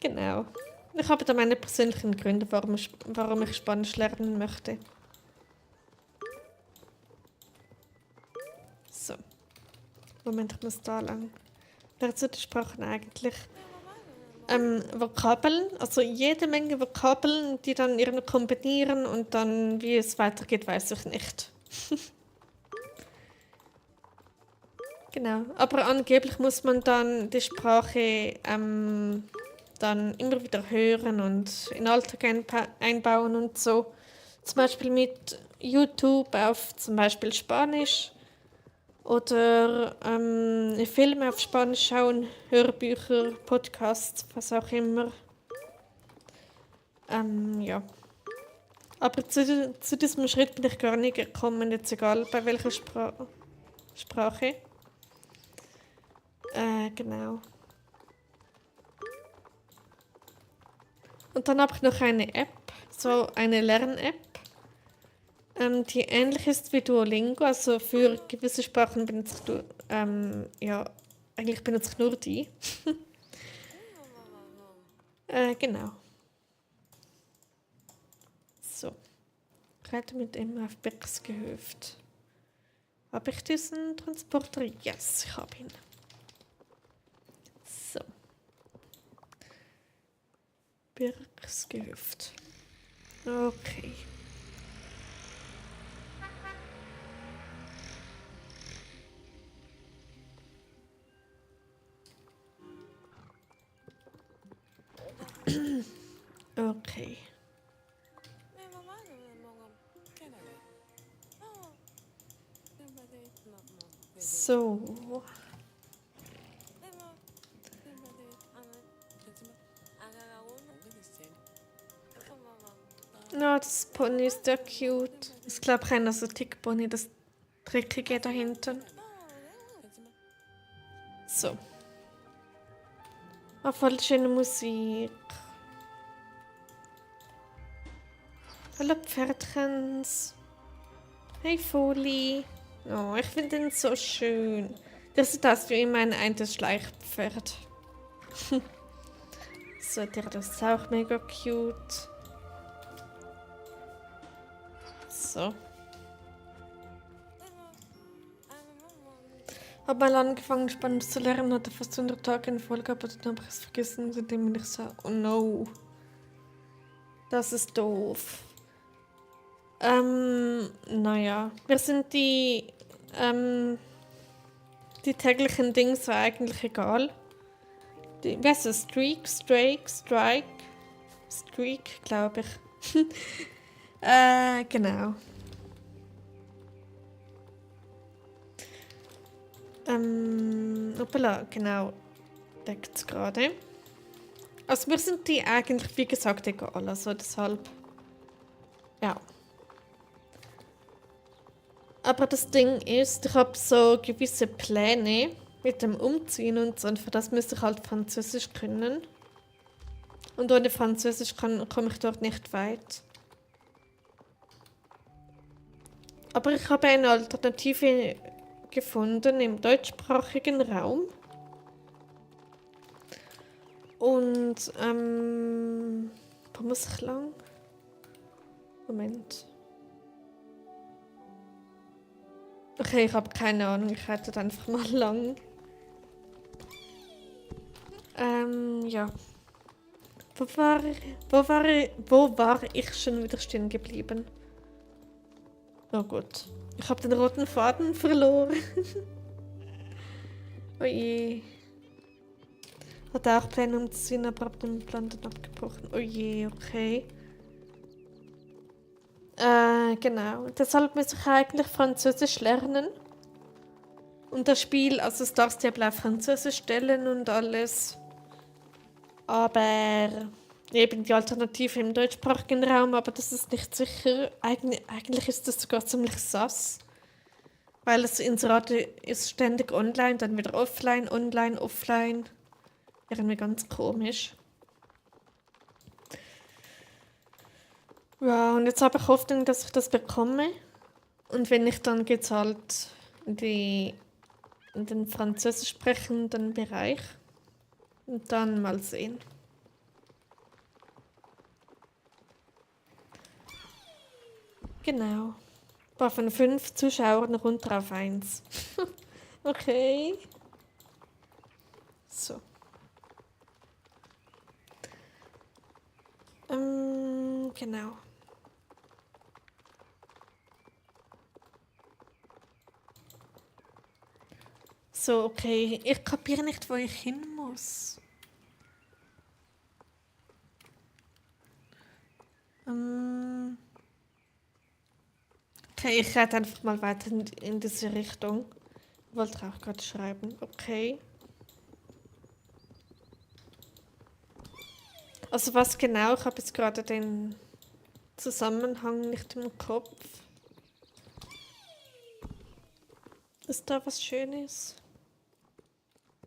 S1: Genau. Ich habe da meine persönlichen Gründe, warum ich Spanisch lernen möchte. So. Moment, ich muss da lang. Wer zu den Sprachen eigentlich? Vokabeln, also jede Menge Vokabeln, die dann irgendwie kombinieren und dann, wie es weitergeht, weiß ich nicht. Genau, aber angeblich muss man dann die Sprache dann immer wieder hören und in den Alltag einbauen und so. Zum Beispiel mit YouTube auf zum Beispiel Spanisch oder Filme auf Spanisch schauen, Hörbücher, Podcasts, was auch immer. Ja. Aber zu diesem Schritt bin ich gar nicht gekommen, jetzt egal bei welcher Sprache. Genau. Und dann habe ich noch eine App, so eine Lern-App. die ähnlich ist wie Duolingo. Also für gewisse Sprachen benutze ich, ja, eigentlich benutze ich nur die. Genau. So, reite mit ihm auf Bergsgehöft. Habe ich diesen Transporter? Yes, ich habe ihn. So. Bergsgehöft. Okay. Okay. So. Ja, das Pony ist sehr cute. Ich glaube, keiner so Tick-Pony, das Dreckige da hinten. So. Oh, voll schöne Musik. Hallo Pferdchens. Hey Foli. Oh, ich finde den so schön. Das ist das wie mein eines Schleichpferd. So, der ist auch mega cute. So. Hab mal angefangen, Spanisch zu lernen, hatte fast 100 Tage in Folge, aber dann habe ich es vergessen, seitdem ich so, oh no. Das ist doof. Naja. Mir sind die täglichen Dinge so eigentlich egal. Wie heißt das? Strike, glaube ich. Genau. Hoppala, genau. Deckt es gerade. Also mir sind die eigentlich, wie gesagt, egal. Also deshalb, ja. Aber das Ding ist, ich habe so gewisse Pläne mit dem Umziehen und so. Und für das müsste ich halt Französisch können. Und ohne Französisch komme ich dort nicht weit. Aber ich habe eine Alternative gefunden im deutschsprachigen Raum. Und, wo muss ich lang? Moment. Okay, ich habe keine Ahnung, ich reite einfach mal lang. Ja. Wo war ich schon wieder stehen geblieben? Oh gut. Ich habe den roten Faden verloren. Oh je. Hatte auch Pläne umzuziehen, aber hab den Plan dann abgebrochen. Oh je, okay. Genau. Deshalb muss ich eigentlich Französisch lernen. Und das Spiel, also Star Stable auf Französisch stellen und alles. Aber eben die Alternative im deutschsprachigen Raum, aber das ist nicht sicher. Eigentlich ist das sogar ziemlich sass. Weil das Inserat ist ständig online, dann wieder offline, online, offline. Irgendwie ganz komisch. Ja, und jetzt habe ich Hoffnung, dass ich das bekomme. Und wenn nicht, dann geht es halt in den französisch sprechenden Bereich. Und dann mal sehen. Genau. War von 5 Zuschauern runter auf 1. Okay. So. Genau. So, okay. Ich kapiere nicht, wo ich hin muss. Okay, ich rede einfach mal weiter in diese Richtung. Ich wollte auch gerade schreiben. Okay. Also was genau? Ich habe jetzt gerade den Zusammenhang nicht im Kopf. Ist da was Schönes?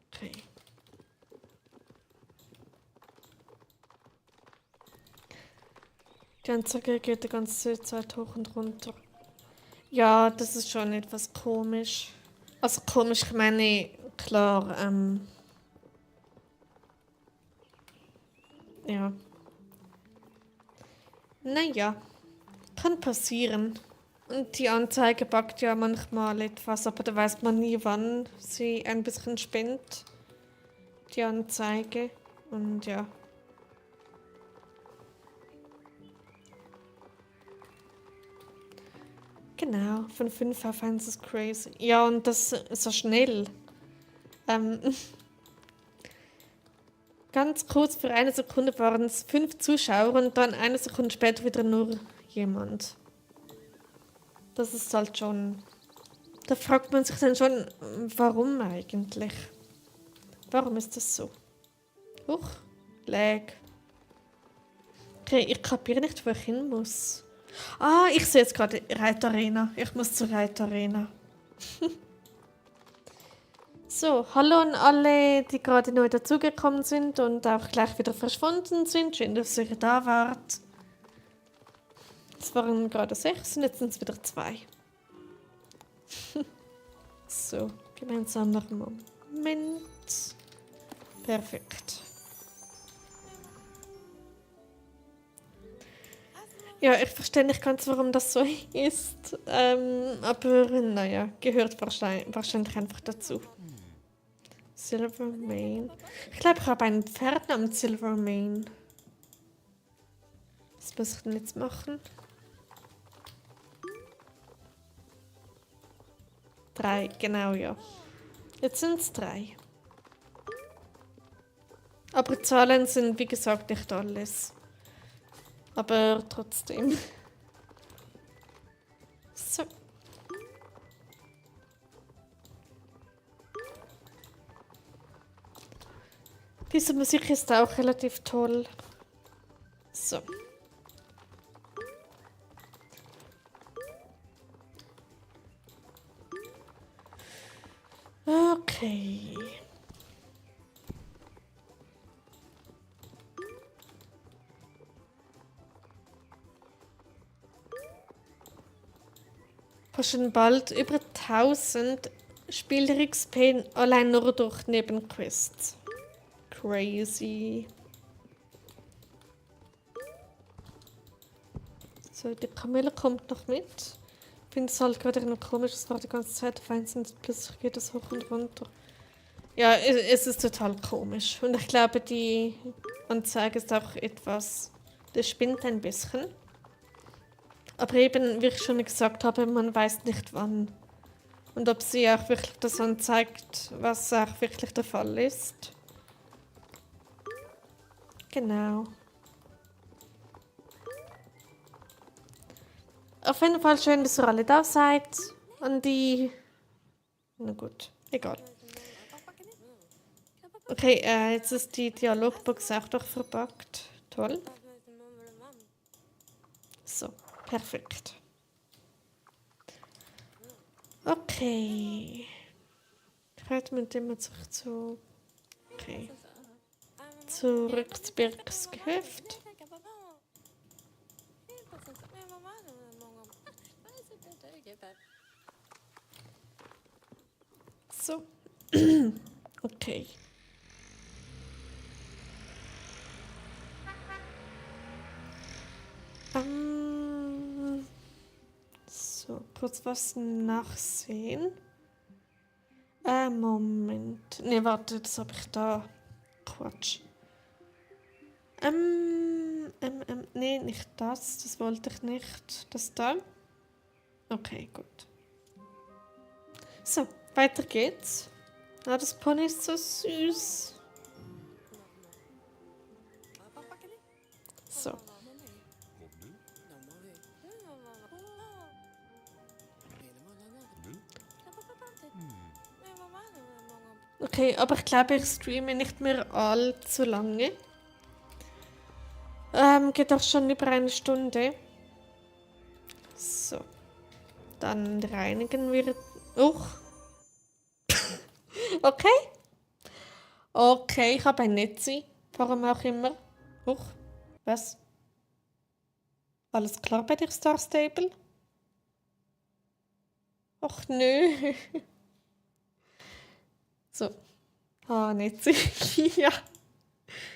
S1: Okay. Die Anzeige geht die ganze Zeit hoch und runter. Ja, das ist schon etwas komisch. Also komisch, ich meine, klar, ja. Naja, kann passieren. Und die Anzeige buggt ja manchmal etwas, aber da weiß man nie, wann sie ein bisschen spinnt, die Anzeige. Und ja. Genau, von 5 auf 1 ist crazy. Ja, und das so schnell. Ähm, ganz kurz, für eine Sekunde waren es 5 Zuschauer und dann eine Sekunde später wieder nur jemand. Das ist halt schon. Da fragt man sich dann schon, warum eigentlich? Warum ist das so? Huch, Lag. Okay, ich kapiere nicht, wo ich hin muss. Ah, ich sehe jetzt gerade Reitarena. Ich muss zur Reitarena. So, hallo an alle, die gerade neu dazugekommen sind und auch gleich wieder verschwunden sind. Schön, dass ihr da wart. Es waren gerade 6 und jetzt sind es wieder 2. So, gemeinsamer Moment. Perfekt. Ja, ich verstehe nicht ganz, warum das so ist. Aber naja, gehört wahrscheinlich einfach dazu. Silvermane. Ich glaube, ich habe ein Pferd namens Silvermane. Was muss ich denn jetzt machen? 3, genau, ja. Jetzt sind es 3. Aber Zahlen sind, wie gesagt, nicht alles. Aber trotzdem. So. Diese Musik ist auch relativ toll. So. Okay. Schon bald über 1000 Spieler-XP allein nur durch Nebenquests. Crazy. So, die Kamele kommt noch mit. Ich finde es halt gerade noch komisch, dass wir die ganze Zeit auf 1 sind, plötzlich geht es hoch und runter. Ja, es ist total komisch. Und ich glaube, die Anzeige ist auch etwas, das spinnt ein bisschen. Aber eben, wie ich schon gesagt habe, man weiß nicht wann. Und ob sie auch wirklich das anzeigt, was auch wirklich der Fall ist. Genau. Auf jeden Fall schön, dass ihr alle da seid. Und die... Na gut, egal. Okay, jetzt ist die Dialogbox auch doch verbuggt. Toll. So, perfekt. Okay. Ich halte mit dem jetzt zu... Okay. Zurück zu Birks Gehöft. So. Okay. So, kurz was nachsehen. Moment. Ne, warte, das habe ich da. Quatsch. Nee, nicht das. Das wollte ich nicht. Das da. Okay, gut. So, weiter geht's. Ah, das Pony ist so süß. So. Okay, aber ich glaube, ich streame nicht mehr allzu lange. Geht auch schon über 1 Stunde. So. Dann reinigen wir... Okay. Okay, ich habe ein Netzi. Warum auch immer. Was? Alles klar bei dir, Star Stable? Ach nö. So. Ah, nicht sicher. Ja.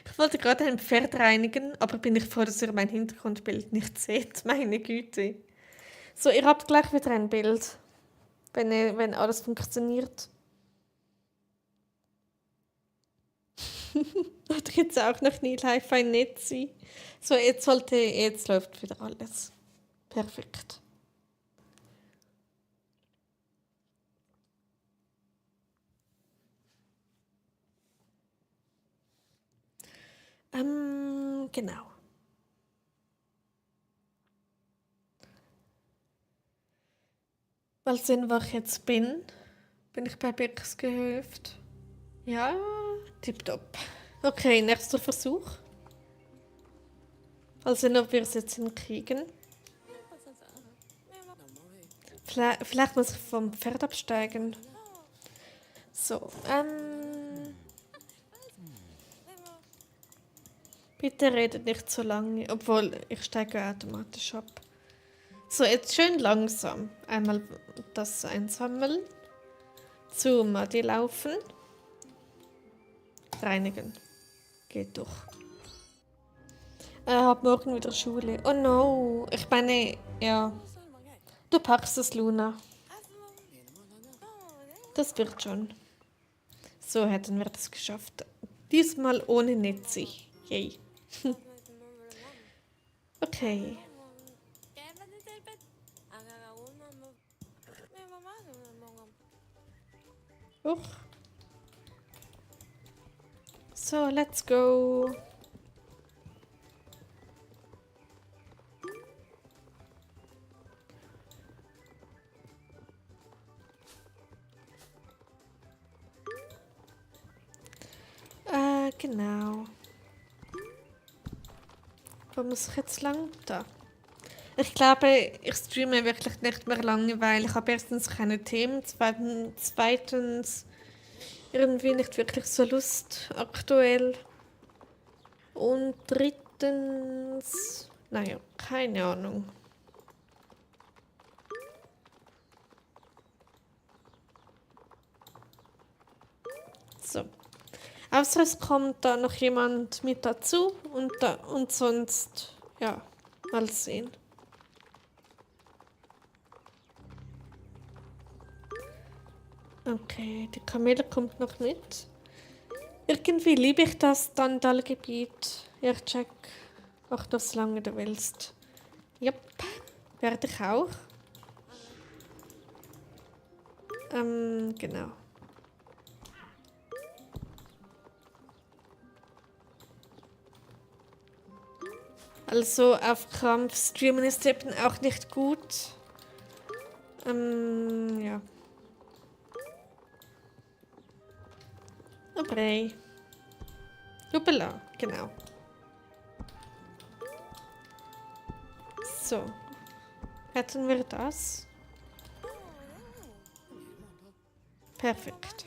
S1: Ich wollte gerade ein Pferd reinigen, aber bin ich froh, dass ihr mein Hintergrundbild nicht seht. Meine Güte. So, ihr habt gleich wieder ein Bild, wenn alles funktioniert. Oder jetzt auch noch nie live ein Netzi. So, jetzt läuft wieder alles. Perfekt. Genau. Mal sehen, wo ich jetzt bin. Bin ich bei Birksgehöft? Ja, tipptopp. Okay, nächster Versuch. Mal sehen, ob wir es jetzt hinkriegen. Vielleicht muss ich vom Pferd absteigen. So, bitte redet nicht so lange, obwohl ich steige automatisch ab. So, jetzt schön langsam. Einmal das einsammeln. Zu Madi laufen. Reinigen. Geht durch. Hab morgen wieder Schule. Oh no. Ich meine, ja. Du packst es, Luna. Das wird schon. So hätten wir das geschafft. Diesmal ohne Netzi. Yay. Okay. Huch. So, let's go. Genau. Wo muss ich jetzt lang? Da. Ich glaube, ich streame wirklich nicht mehr lange, weil ich habe erstens keine Themen, zweitens irgendwie nicht wirklich so Lust aktuell und drittens, naja, keine Ahnung. So. Außer es kommt da noch jemand mit dazu und sonst, ja, mal sehen. Okay, die Kamele kommt noch mit. Irgendwie liebe ich das Dandal-Gebiet. Ja, check. Mach das solange du willst. Yep, werde ich auch. Genau. Also auf Krampf streamen ist eben auch nicht gut. Ja. Okay. Hoppala, genau. So. Hätten wir das? Perfekt.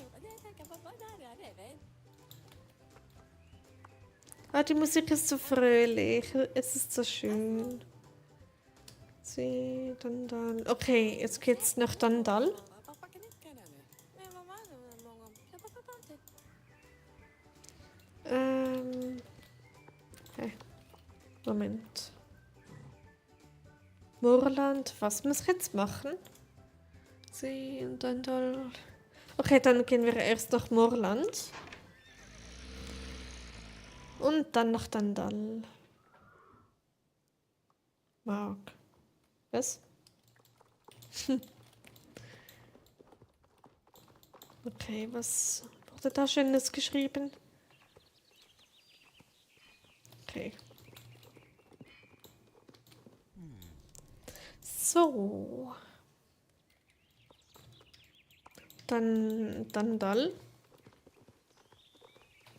S1: Ah, die Musik ist so fröhlich. Es ist so schön. Sie, Dandal. Okay, jetzt geht's nach Dandal. Okay. Moment. Moorland, was muss ich jetzt machen? Sie und Dandal. Okay, dann gehen wir erst nach Moorland. Und dann nach Dandal. Mark. Was? Okay, was wurde da Schönes geschrieben? Okay. So. Dann Dandal.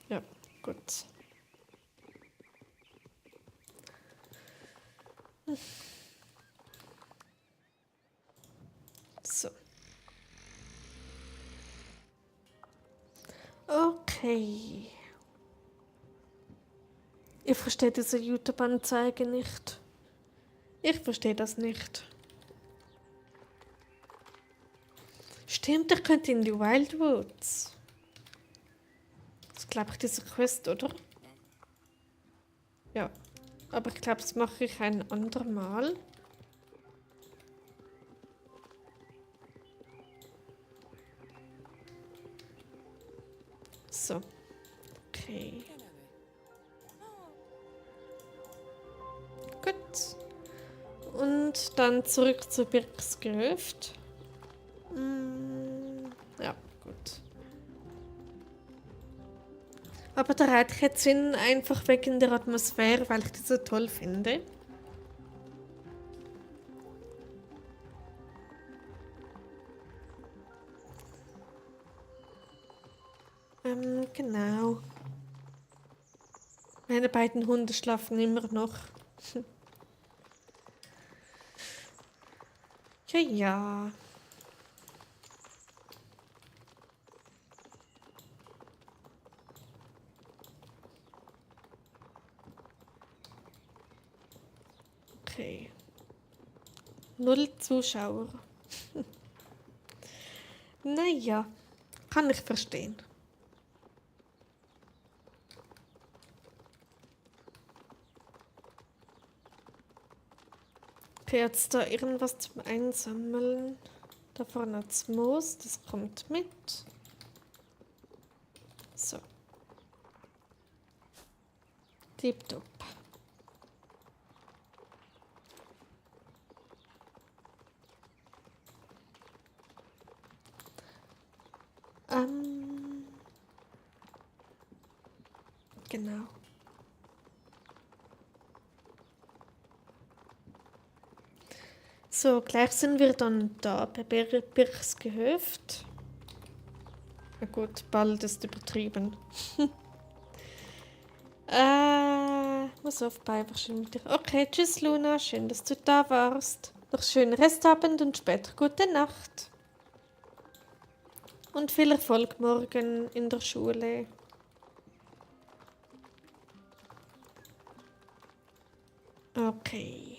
S1: Ja, gut. So. Okay. Ich verstehe diese YouTube-Anzeige nicht. Ich verstehe das nicht. Stimmt, ich könnte in die Wildwoods. Das ist, glaube ich, diese Quest, oder? Ja. Aber ich glaube, das mache ich ein andermal. So. Okay. Gut. Und dann zurück zu Birksgehöft. Ja, gut. Aber da reite ich jetzt hin, einfach wegen der Atmosphäre, weil ich die so toll finde. Genau. Meine beiden Hunde schlafen immer noch. Ja, ja. Okay. 0 Zuschauer. Naja, kann ich verstehen. Okay, jetzt da irgendwas zum Einsammeln. Da vorne das Moos, das kommt mit. So. Tipptopp. Genau. So, gleich sind wir dann da bei Birchsgehöft. Na gut, bald ist übertrieben. Muss aufbleiben, wahrscheinlich mit dir. Okay, tschüss Luna, schön, dass du da warst. Noch schönen Restabend und später gute Nacht. Und viel Erfolg morgen in der Schule. Okay.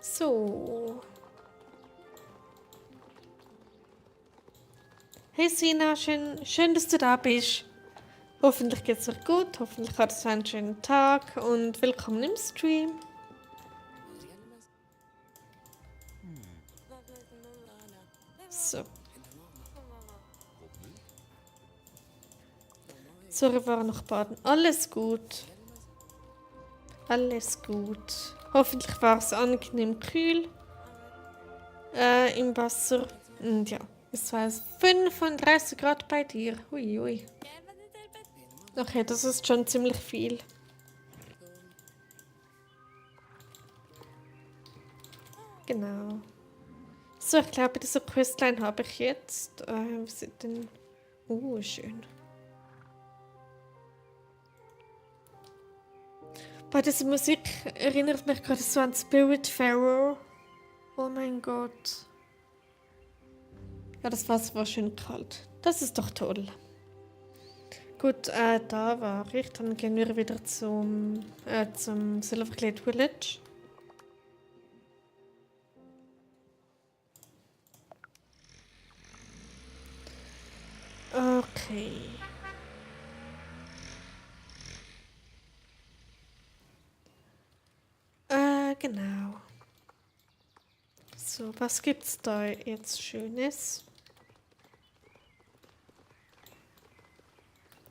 S1: So. Hey Sina, schön, dass du da bist. Hoffentlich geht's dir gut, hoffentlich hattest du einen schönen Tag und willkommen im Stream. So. Sorry, war noch baden. Alles gut. Alles gut. Hoffentlich war es angenehm kühl im Wasser. Und ja, es war 35 Grad bei dir. Hui. Okay, das ist schon ziemlich viel. Genau. So, ich glaube, diese Questline habe ich jetzt. Was sind denn? Schön. Bei dieser Musik erinnert mich gerade so an Spiritfarer. Oh mein Gott. Ja, das Wasser war schön kalt. Das ist doch toll. Gut, da war ich. Dann gehen wir wieder zum Silverglade Village. Okay. Genau. So, was gibt's da jetzt Schönes?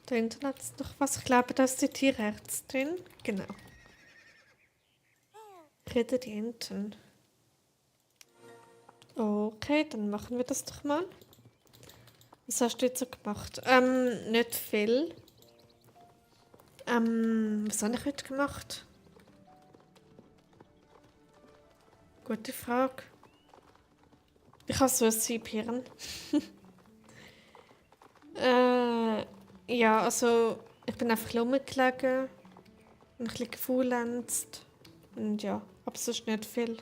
S1: Da hinten hat es noch was. Ich glaube, das ist die Tierärztin. Genau. Rede die Enten. Okay, dann machen wir das doch mal. Was hast du jetzt so gemacht? Nicht viel. Was habe ich heute gemacht? Gute Frage. Ich habe so ein Siebhirn. Ja, also ich bin einfach rumgelegen und ein bisschen gefaulenzt. Und ja, aber sonst nicht viel.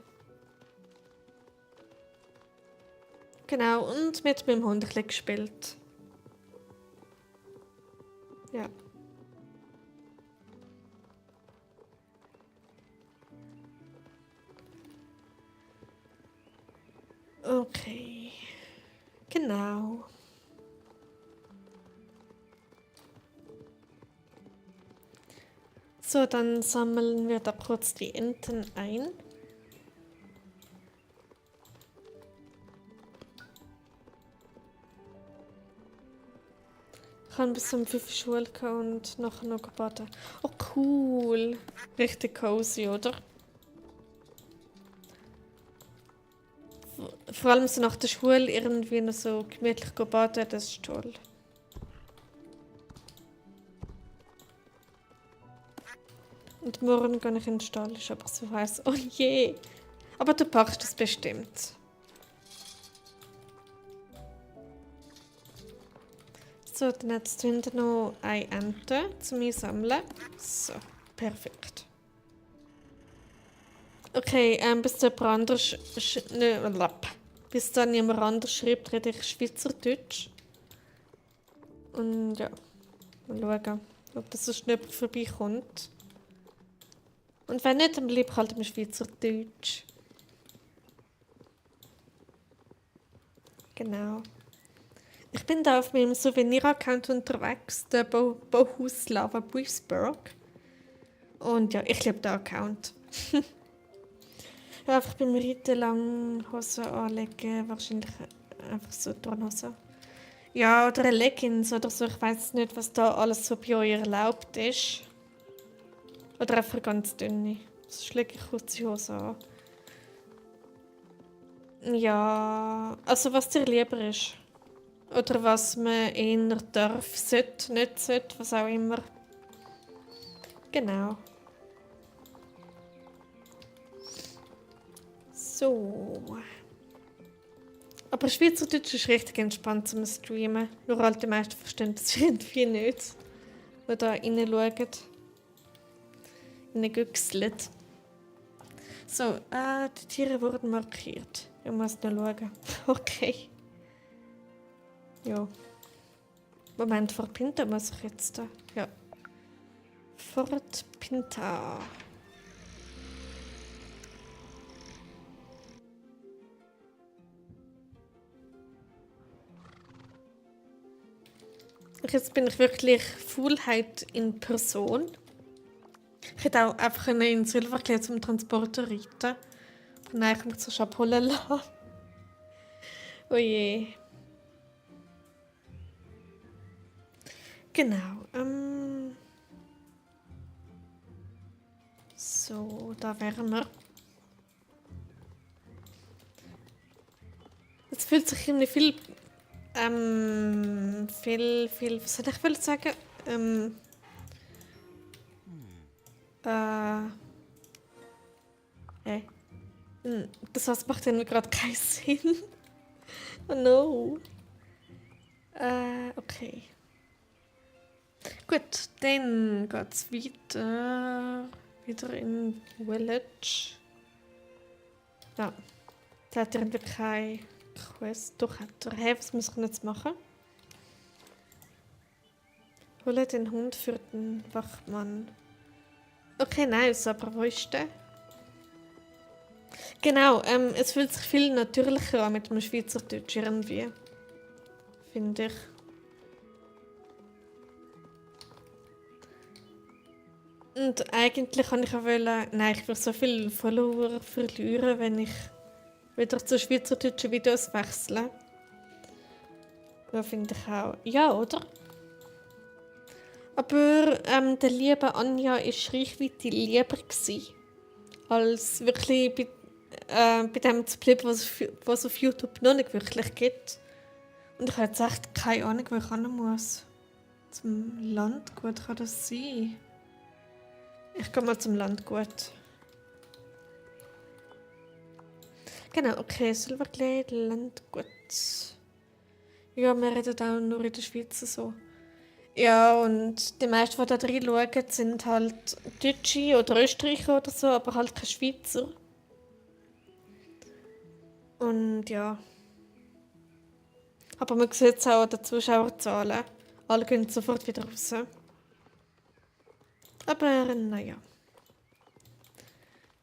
S1: Genau, und mit meinem Hund ein bisschen gespielt. Ja. Okay, genau. So, dann sammeln wir da kurz die Enten ein. Ich habe bis um 5 Uhr Schule gehabt und nachher noch baden. Oh, cool. Richtig cozy, oder? Vor allem so nach der Schule irgendwie noch so gemütlich baden, das ist toll. Und morgen gehe ich in den Stall, ist aber so heiß. Oh je. Aber du packst das bestimmt. So, dann jetzt hinten noch eine Ente zum Einsammeln. So, perfekt. Okay, bis da jemand anders bis dann jemand anders schreibt, rede ich Schweizerdeutsch. Und ja, mal schauen, ob das sonst jemand vorbeikommt. Und wenn nicht, dann bleibe ich halt im Schweizerdeutsch. Genau. Ich bin da auf meinem Souvenir-Account unterwegs, der Bauhausladen Duisburg. Und ja, ich liebe den Account. Ja, einfach beim Reiten lang Hosen anlegen, wahrscheinlich einfach so Turnhosen. Ja, oder eine Leggings oder so, ich weiß nicht, was da alles so bei euch erlaubt ist. Oder einfach ganz dünne. Sonst lege ich kurze Hosen an. Ja, also was dir lieber ist. Oder was man eher darf, sollte, nicht sollte, was auch immer. Genau. So. Aber Schweizerdeutsch ist richtig entspannt zum Streamen. Nur halt die meisten verstehen das irgendwie nicht. Die da reinschauen. Reingüchseln. So, die Tiere wurden markiert. Ich muss noch schauen. Okay. Ja. Moment, vor Pinta muss ich jetzt da. Ja. Fort Pinta. Jetzt bin ich wirklich Faulheit in Person. Ich hätte auch einfach in Silberkleid zum Transporter reiten. Nein, ich muss es abholen lassen. Oh je. Genau. So, da wären wir. Es fühlt sich irgendwie viel, was soll ich sagen? Hey. Das was macht irgendwie gerade keinen Sinn. Oh no. Okay. Gut, dann geht's weiter. Wieder in Village. Ja. Da hat er irgendwie keine Quest. Doch hat er. Hey, was muss ich denn jetzt machen? Hole den Hund für den Wachmann. Okay, nice, aber wo ist der? Genau, es fühlt sich viel natürlicher an mit dem Schweizerdeutsch irgendwie. Finde ich. Und eigentlich kann ich auch wollen, nein, ich will so viele Follower verlieren, wenn ich wieder zu schweizerdeutschen Videos wechsle. Ja, finde ich auch. Ja, oder? Aber der liebe Anja ist Reichweite lieber gewesen, als wirklich bei dem zu bleiben, was es auf YouTube noch nicht wirklich gibt. Und ich habe jetzt echt keine Ahnung, wo ich hin muss. Zum Landgut kann das sein? Ich gehe mal zum Landgut. Genau, okay, Silberkleid, Landgut. Ja, wir reden auch nur in der Schweiz so. Ja, und die meisten, die da reinschauen, sind halt Deutsche oder Österreicher oder so, aber halt keine Schweizer. Und ja. Aber man sieht es auch an den Zuschauerzahlen. Alle gehen sofort wieder raus. Aber naja.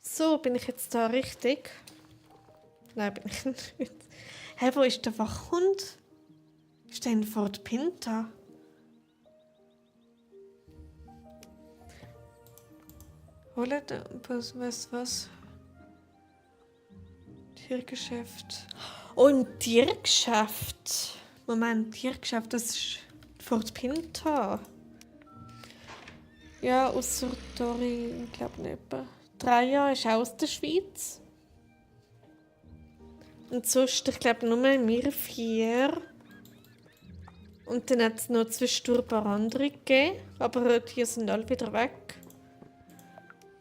S1: So, bin ich jetzt da richtig? Nein, bin ich nicht. Hä, wo ist der Wachhund? Ist der in Fort Pinta? Hole da, was? Tiergeschäft. Oh, ein Tiergeschäft. Moment, Tiergeschäft, das ist Fort Pinta. Ja, außer Dori, ich glaube nicht. 3 Jahre ist auch aus der Schweiz. Und sonst, ich glaube, nur wir 4. Und dann hat es noch zwischendurch ein paar andere gegeben. Aber die sind alle wieder weg.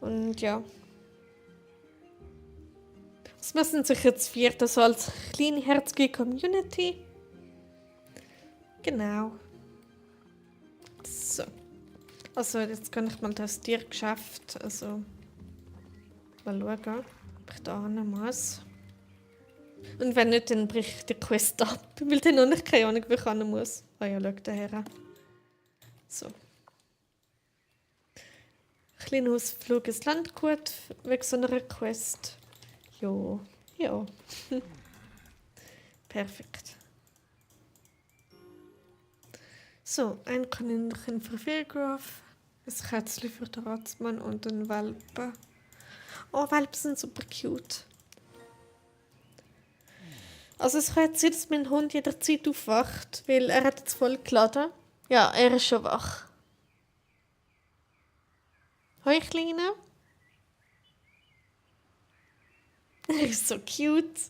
S1: Und ja. Das müssen sich jetzt 4 so als kleine, herzige Community. Genau. So. Also, jetzt kann ich mal das Tiergeschäft. Also. Mal schauen, ob ich da hin muss. Und wenn nicht, dann bricht ich die Quest ab. Weil dann noch nicht keine Ahnung, wie ich hin muss. Ah ja, schau daher. So. Kleiner Ausflug ins Landgut wegen so einer Quest. Jo, ja. Perfekt. So, ein Kaninchen für Philgrove, ein Kätzchen für den Ratsmann und ein Welpe. Oh, Welpen sind super cute. Also es kann jetzt sein, dass mein Hund jederzeit aufwacht, weil er hat jetzt voll geladen. Ja, er ist schon wach. Hoi, Kleine. Er ist so cute.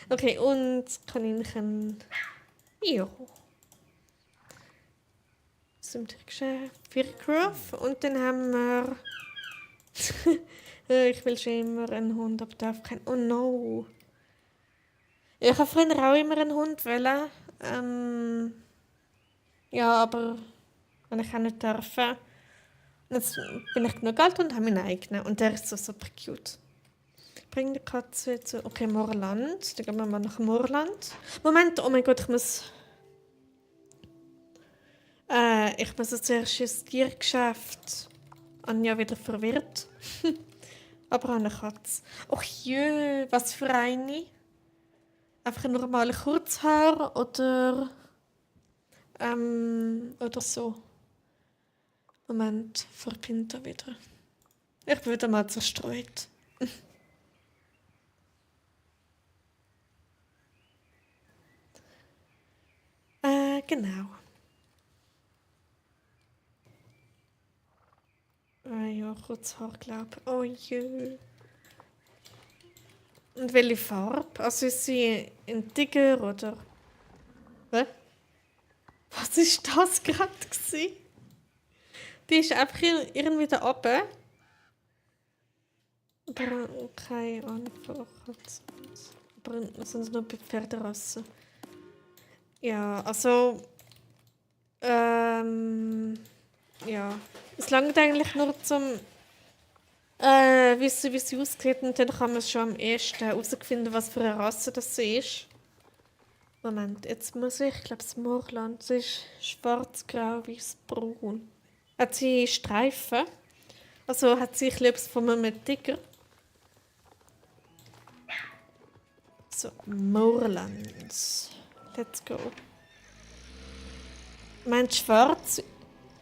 S1: Okay, und Kaninchen. Ja. Zum Philgrove. Und dann haben wir... ich will schon immer einen Hund, aber darf kein... Oh no. Ich habe früher auch immer einen Hund wollen. Ja, aber wenn ich auch nicht darf. Jetzt bin ich genug alt und habe meinen eigenen. Und der ist so super cute. Ich bringe die Katze zu... Okay, Moorland. Dann gehen wir mal nach Moorland. Moment, oh mein Gott, ich muss jetzt zuerst ins Tiergeschäft. Anja wieder verwirrt. Aber eine Katze. Och jö, was für eine? Einfach ein normaler Kurzhaar oder so. Moment, verpinnt er wieder. Ich bin wieder mal zerstreut. Genau. Ja, Kurzhaar, glaube ich. Oh je. Und welche Farbe? Also ist sie ein Tiger oder... Was? Was ist das gerade gewesen? Die ist einfach irgendwie da oben. Aber keine Ahnung. Aber sind nur bei Pferderassen. Ja, also... ja. Es langt eigentlich nur zum... wissen, wie sie aussieht. Und dann kann man schon am ehesten herausfinden, was für eine Rasse das ist. Moment, jetzt muss ich glaube, das Moorland. Sie ist schwarz, grau, weiß, braun. Hat sie Streifen? Also hat sie etwas von einem Tiger? So, Moorland. Let's go. Mein schwarz,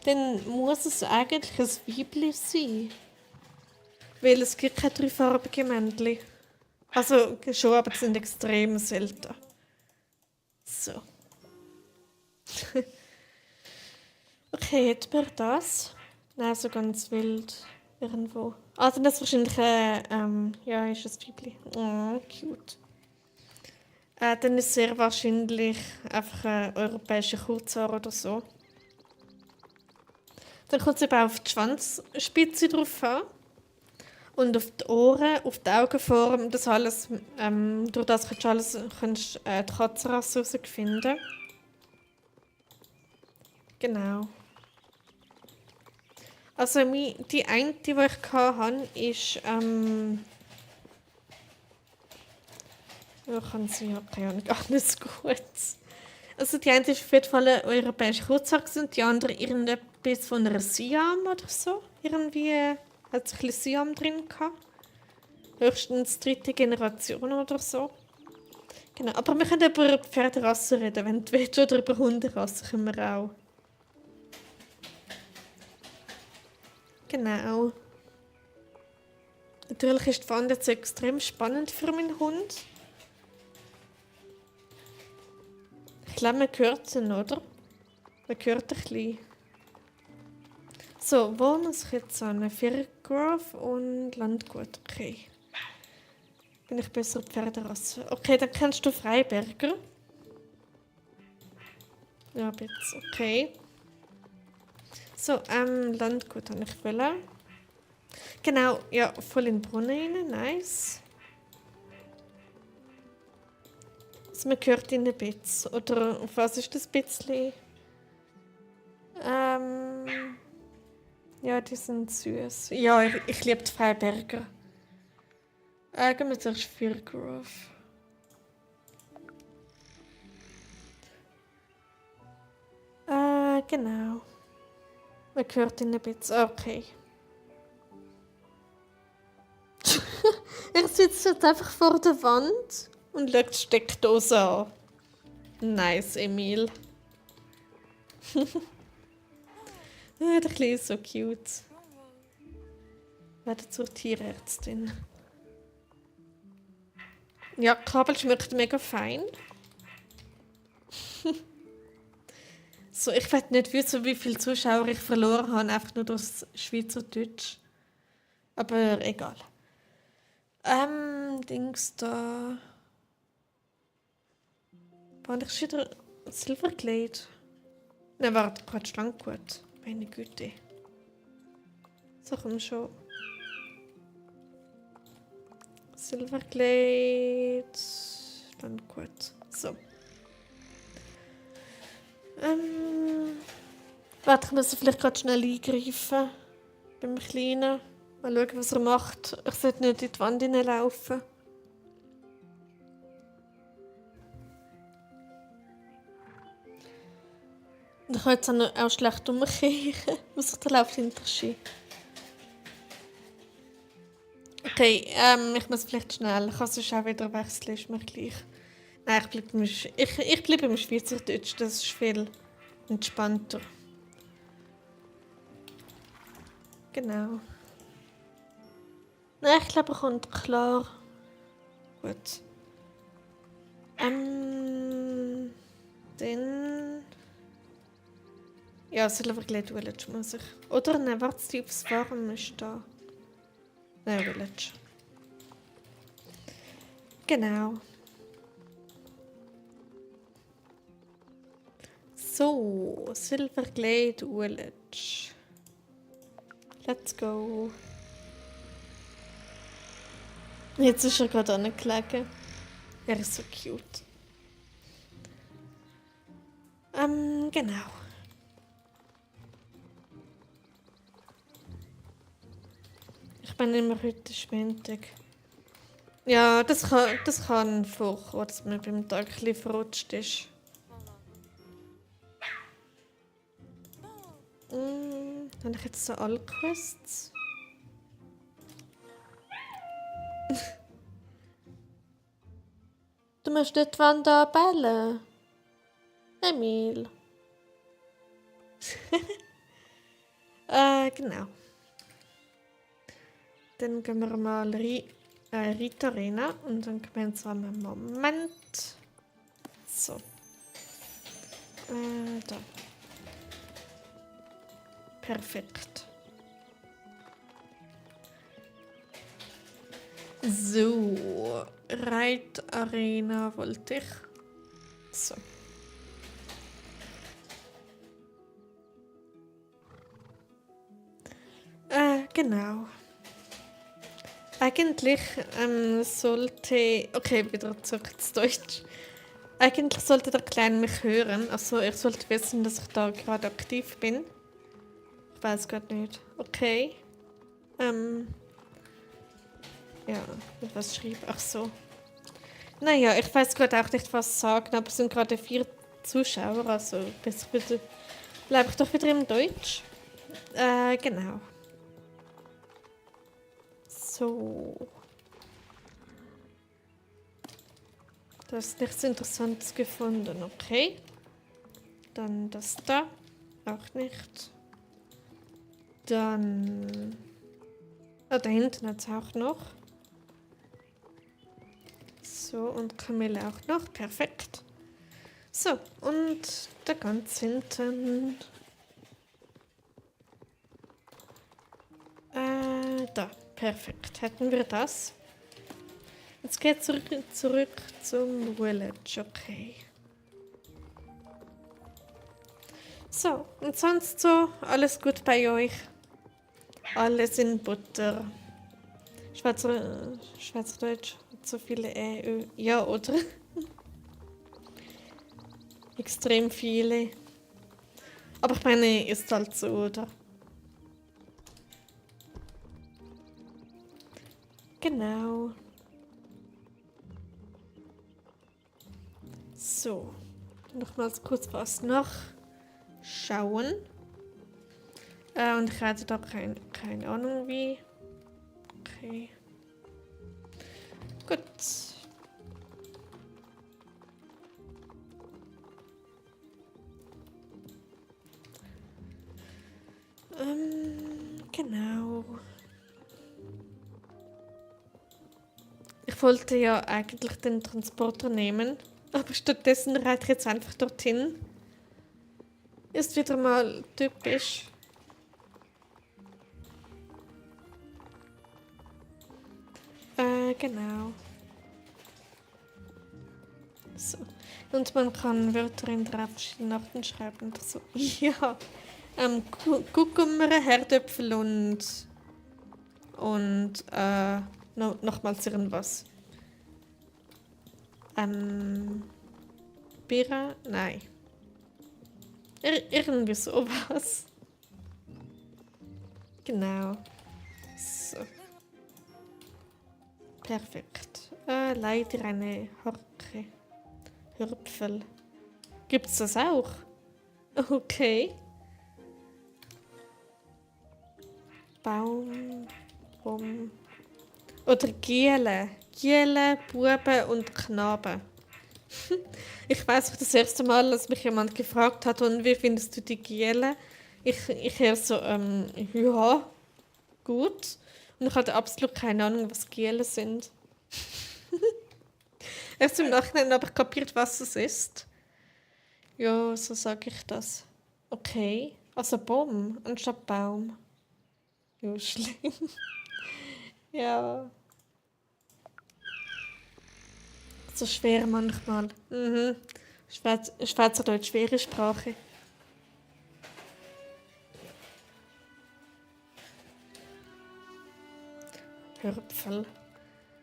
S1: dann muss es eigentlich ein Weibli sein. Weil es gibt keine dreifarbigen Männchen. Also schon, aber die sind extrem selten. So. Okay, hätten wir das? Nein, so ganz wild. Irgendwo. Ah, dann ist wahrscheinlich ja, ist ein Weibli. Oh, cute. Dann ist sehr wahrscheinlich einfach ein europäischer Kurzhaar oder so. Dann kommt es eben auf die Schwanzspitze drauf an. Und auf die Ohren, auf die Augenform, das alles, durch das kannst du die Katzenrasse herausfinden. Genau. Also die eine, die ich hatte, ist, ich kann sie ja keine Ahnung, gar nicht so gut. Also die eine ist auf jeden Fall eine europäische Kurzhaar und die andere irgendetwas von einer Siam oder so. Irgendwie hat es ein bisschen Siam drin gehabt. Höchstens 3. Generation oder so. Genau, aber wir können über Pferderassen reden, wenn du willst, oder über Hunderassen können wir auch. Genau. Natürlich ist die Wand jetzt extrem spannend für meinen Hund. Ich glaube, man hört ihn, oder? Man hört ein bisschen. So, wo muss ich jetzt hin? Firgrove und Landgut, okay. Bin ich besser Pferderasse. Okay, dann kennst du Freiberger. Ja, bitte, okay. So, Landgut habe ich wollen. Genau, ja, voll in den Brunnen rein, nice. Also man hört ihn ein bisschen. Oder auf was ist das bisschen? Ja, die sind süß. Ja, ich liebe die Freiberger. Gehen wir zuerst Firgrove. Genau. Man hört ihn ein bisschen. Okay. Er sitzt jetzt einfach vor der Wand und schaut die Steckdose an. Nice, Emil. Der Kleine ist so cute. Werde zur Tierärztin. Ja, Kabel schmeckt mega fein. So, ich weiß nicht wissen, wie viele Zuschauer ich verloren habe, einfach nur durch Schweizerdeutsch. Aber egal. Dings da. War ich schon wieder Silverglade? Nein, warte, Quatsch, lang gut. Meine Güte. So, komm schon. Silverglade. Dann gut. So. Warte, ich muss vielleicht gerade schnell eingreifen. Beim Kleinen. Mal schauen, was er macht. Ich sollte nicht in die Wand hineinlaufen. Und ich kann jetzt auch schlecht umkehren. Was ich da läuft hinter Ski. Okay, ich muss vielleicht schnell. Ich kann sonst auch wieder wechseln, ist mir gleich. Nein, ich bleib im Schweizerdeutsch, das ist viel entspannter. Genau. Nein, ich glaube, er kommt klar. Gut. Dann... Ja, Silverglade Village muss ich. Oder nein, warte, aufs Farm ist da. Nein, Village. Genau. So, Silverglade Village. Let's go. Jetzt ist er gerade angelegen. Er ist so cute. Genau. Ich bin immer heute Montag. Ja, das kann vorkommen, dass man beim Tag ein bisschen verrutscht ist. Habe ich jetzt so alle Quests? Du musst nicht die Wand anbellen. Emil. Genau. Dann gehen wir mal Rita Arena und dann gemeinsam einen Moment. So. Da. Perfekt. So. Reit Arena wollte ich. So. Genau. Eigentlich sollte... Okay, wieder zurück zu Deutsch. Eigentlich sollte der Kleine mich hören. Also ich sollte wissen, dass ich da gerade aktiv bin. Ich weiß gerade nicht. Okay. Ja, mit was schreibe? Ach so. Naja, ich weiß gerade auch nicht, was sagen, aber es sind gerade 4 Zuschauer, also bleibe ich doch wieder im Deutsch. Genau. So. Du hast nichts Interessantes gefunden, okay. Dann das da. Auch nicht. Dann... Ah, da hinten hat es auch noch. So, und Kamele auch noch. Perfekt. So, und da ganz hinten. Da. Perfekt. Hätten wir das. Jetzt geht zurück zum Village. Okay. So, und sonst so, alles gut bei euch? Alles in Butter. Schweizerdeutsch hat so viele Ö. Ja, oder? Extrem viele. Aber ich meine, ist halt so, oder? Genau. So. Nochmals kurz was nachschauen. Und ich hatte da keine Ahnung wie. Okay. Gut. Genau. Ich wollte ja eigentlich den Transporter nehmen, aber stattdessen reite ich jetzt einfach dorthin. Ist wieder mal typisch. Genau. So. Und man kann Wörter in 3 verschiedenen Arten schreiben oder so. Ja. Kukummer, Herdöpfel und nochmals irgendwas. Bira? Nein. Irgendwie sowas. Genau. So. Perfekt. Leider eine Horke. Hürpfel. Gibt's das auch? Okay. Baum. Oder Giele. Giele, Buben und Knaben. Ich weiß noch das erste Mal, als mich jemand gefragt hat, und wie findest du die Giele? Ich eher so, ja, gut. Und ich hatte absolut keine Ahnung, was Giele sind. Erst im Nachhinein habe ich kapiert, was es ist. Ja, so sage ich das. Okay. Also Baum anstatt Baum. Ja, schlimm. Ja. So schwer manchmal. Mhm. Schweizerdeutsch, schwere Sprache. Hörpfel.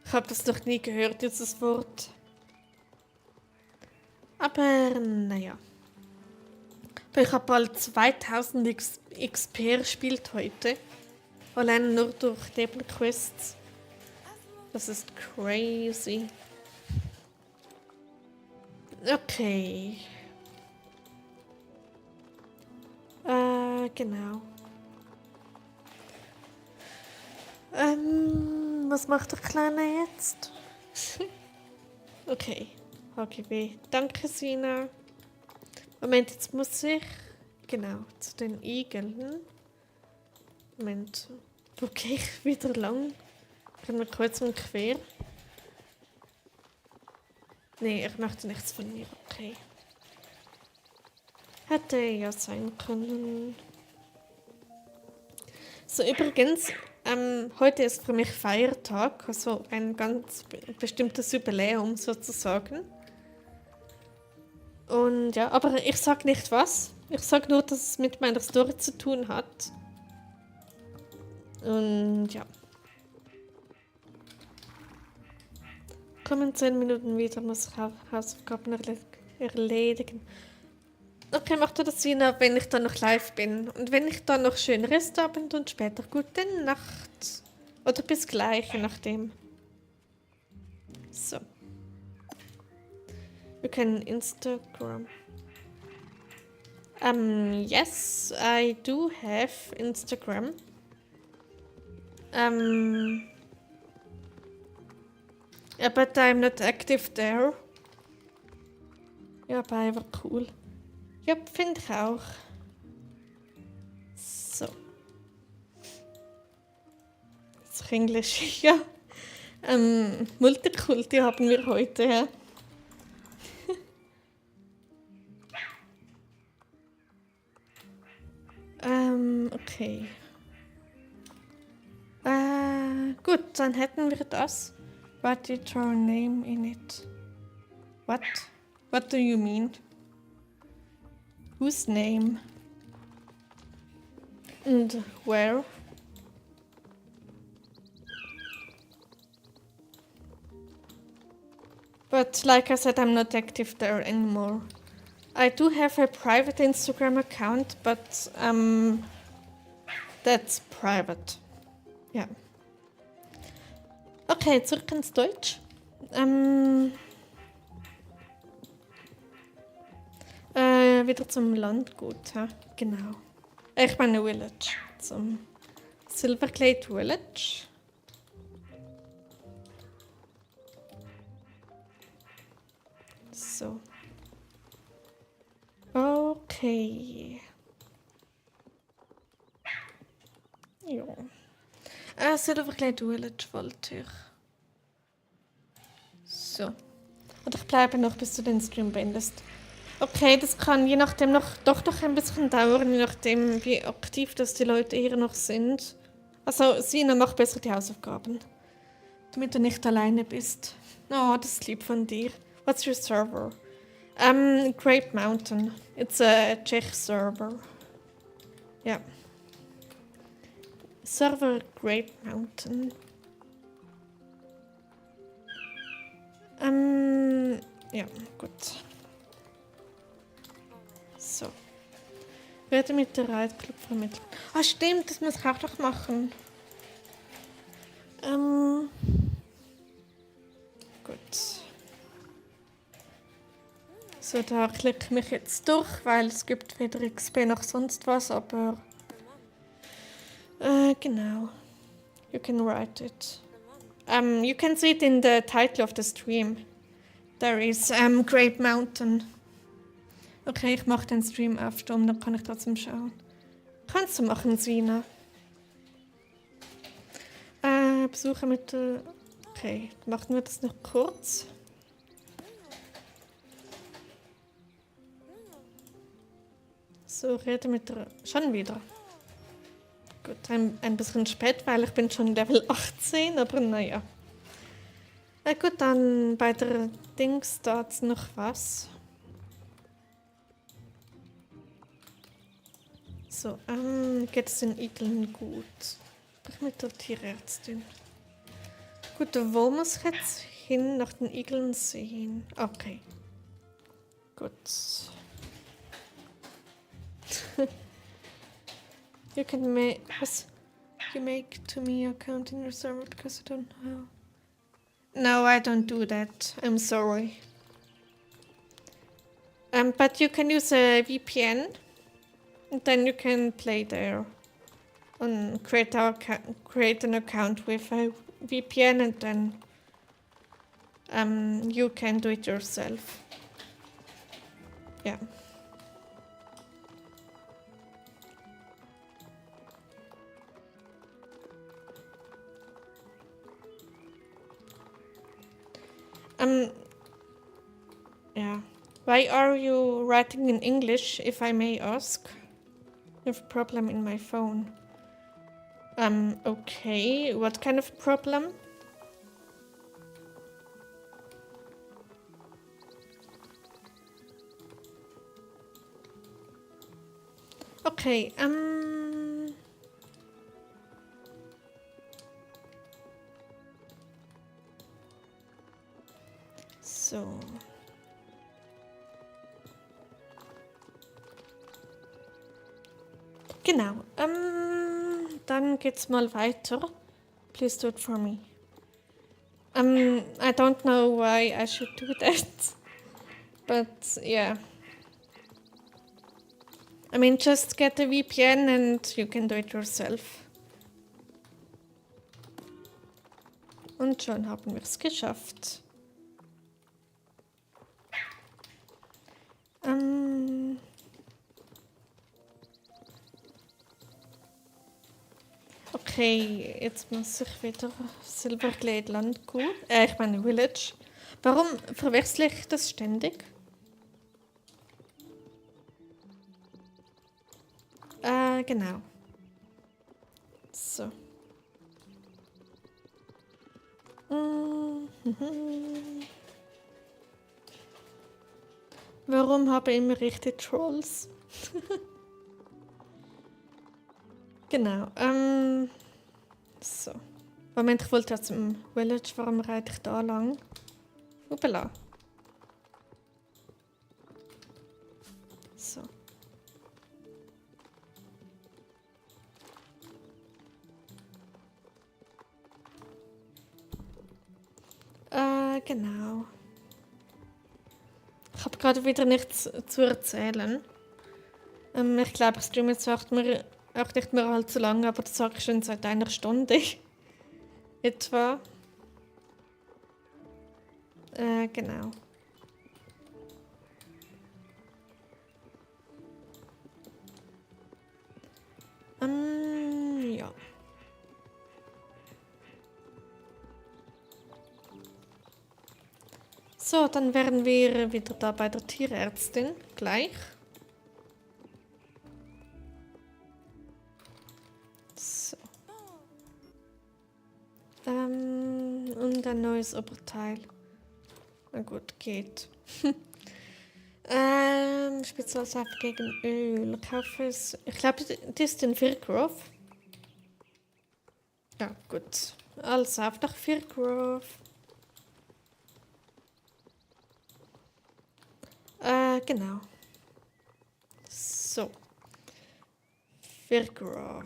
S1: Ich habe das noch nie gehört, dieses Wort. Aber naja. Ich habe bald 2000 XP gespielt heute. Allein nur durch Nebenquests. Das ist crazy. Okay. Genau. Was macht der Kleine jetzt? Okay. HGB. Danke, Sina. Moment, jetzt muss ich... Genau, zu den Igeln. Moment. Wo gehe ich wieder lang? Ich bin kreuz und quer. Nee, ich möchte nichts von mir. Okay. Hätte ja sein können. So, übrigens, heute ist für mich Feiertag, also ein ganz bestimmtes Jubiläum sozusagen. Und ja, aber ich sag nicht was. Ich sag nur, dass es mit meiner Story zu tun hat. Und ja. Kommen 10 Minuten wieder, muss ich Hausaufgaben erledigen. Okay, macht das Sinn, wenn ich dann noch live bin. Und wenn ich dann noch schön Restabend und später gute Nacht. Oder bis gleich, je nachdem. So. Wir können Instagram. Yes, I do have Instagram. But I'm not active there. Ja, bei war cool. Ja, finde ich auch. So. Das Englisch, ja. Multikulti haben wir heute, ja. Okay. Gut, dann hätten wir das. What did your name in it? What? What do you mean? Whose name? And where? But like I said, I'm not active there anymore. I do have a private Instagram account, but that's private. Ja. Okay, zurück ins Deutsch. Wieder zum Landgut, ja? Genau. Ich meine Village. Zum Silverglade Village. So. Okay. Jo. Silverglade Village wollte ich. So. Und ich bleibe noch, bis du den Stream beendest. Okay, das kann je nachdem noch doch ein bisschen dauern, je nachdem wie aktiv das die Leute hier noch sind. Also Sina, mach besser die Hausaufgaben, damit du nicht alleine bist. Oh, das ist lieb von dir. What's your server? Grape Mountain. It's a Czech server. Ja. Server Grape Mountain. Ja, gut. So. Werde mit der Riot Club vermittelt. Ah, stimmt, das muss ich auch noch machen. Gut. So, da klicke ich mich jetzt durch, weil es gibt weder XP noch sonst was, aber genau. You can write it. You can see it in the title of the stream. There is Grape Mountain. Okay, ich mache den Stream auf Stumm, dann kann ich trotzdem schauen. Kannst du machen, Sina? Besuche mit der... Okay, machen wir das noch kurz. So, rede mit der... Schon wieder. Gut, ein bisschen spät, weil ich bin schon Level 18, aber naja. Na gut, dann bei der Dings dazu noch was. So, geht es den Igeln gut? Sprich mit der Tierärztin. Gut, wo muss ich jetzt hin nach den Igeln sehen? Okay. Gut. You can make... You make to me account in your server because I don't know. No, I don't do that. I'm sorry. But you can use a VPN. And then you can play there. And create an account with a VPN and then you can do it yourself. Yeah. Yeah. Why are you writing in English, if I may ask? I have a problem in my phone. Okay. What kind of problem? Okay, so. Genau, dann geht's mal weiter. Please do it for me. I don't know why I should do that, but yeah. I mean, just get a VPN and you can do it yourself. Und schon haben wir es geschafft. Ähm, okay, jetzt muss ich wieder Silverglade Land gehen. Ich meine Village. Warum verwechsel ich das ständig? Genau. So. Mhm. Warum habe ich immer richtig Trolls? Genau. So. Moment, ich wollte jetzt im Village. Warum reite ich da lang? Hoppala. So. Genau. Ich habe gerade wieder nichts zu erzählen. Ich glaube, ich streame jetzt auch nicht mehr allzu lange, aber das sage ich schon seit einer Stunde. Etwa. Genau. Ja. So, dann wären wir wieder da bei der Tierärztin. Gleich. So. Und ein neues Oberteil. Na gut, geht. Spezialsaft gegen Öl. Kaufe es. Ich glaube, das ist in Firgrove. Ja, gut. Also auf nach Firgrove. Genau. So. Firgrove.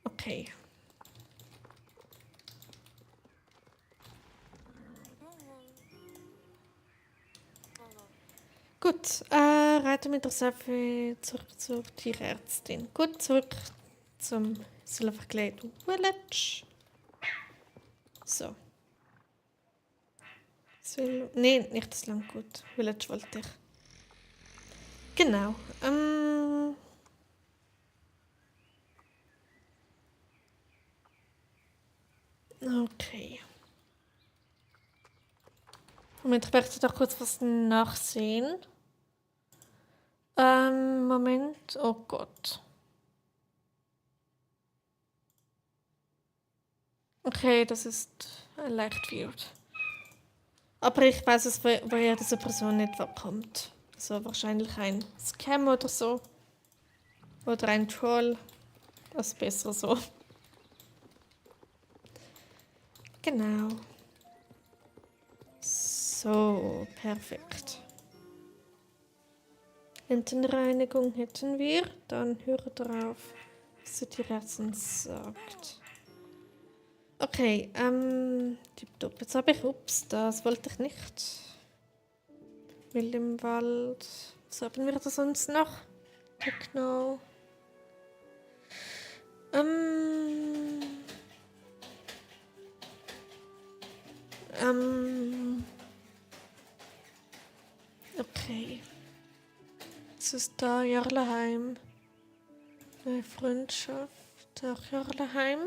S1: Okay. Gut, reite mit der Seife zurück zur Tierärztin. Gut, zurück zum Silverglade Village. So. Nee, nicht das Landgut. Village wollte ich. Genau. Okay. Moment, ich möchte doch kurz was nachsehen. Moment. Oh Gott. Okay, das ist leicht weird. Aber ich weiß es, woher diese Person etwa kommt. Also wahrscheinlich ein Scam oder so. Oder ein Troll. Das ist besser so. Genau. So, perfekt. Entenreinigung hätten wir. Dann höre drauf, was die Tierärztin sagt. Okay, tipptopp. Jetzt habe ich, ups, das wollte ich nicht. Wild im Wald. Was haben wir da sonst noch? Techno. Okay. Es ist da Jarleheim. Neue Freundschaft. Auch Jarleheim.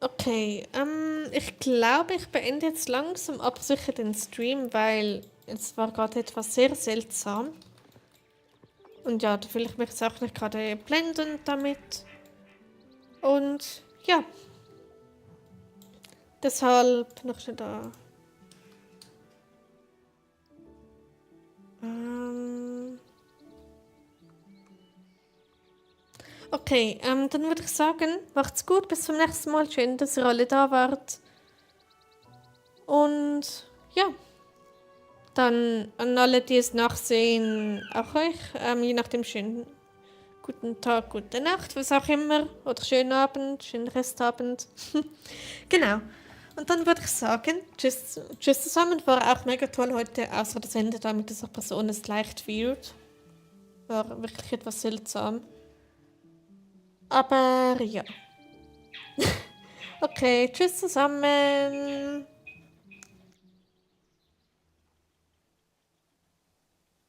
S1: Okay, ich glaube, ich beende jetzt langsam aber sicher den Stream, weil es war gerade etwas sehr seltsam. Und ja, da fühle ich mich jetzt auch nicht gerade blendend damit. Und ja, deshalb noch schnell da. Okay, dann würde ich sagen, macht's gut, bis zum nächsten Mal. Schön, dass ihr alle da wart. Und ja, dann an alle, die es nachsehen, auch euch, je nachdem schönen guten Tag, gute Nacht, was auch immer, oder schönen Abend, schönen Restabend. Genau. Und dann würde ich sagen, tschüss, tschüss zusammen. War auch mega toll heute, außer das Ende da mit dieser Person ist leicht weird. War wirklich etwas seltsam. Aber ja. Okay, tschüss zusammen.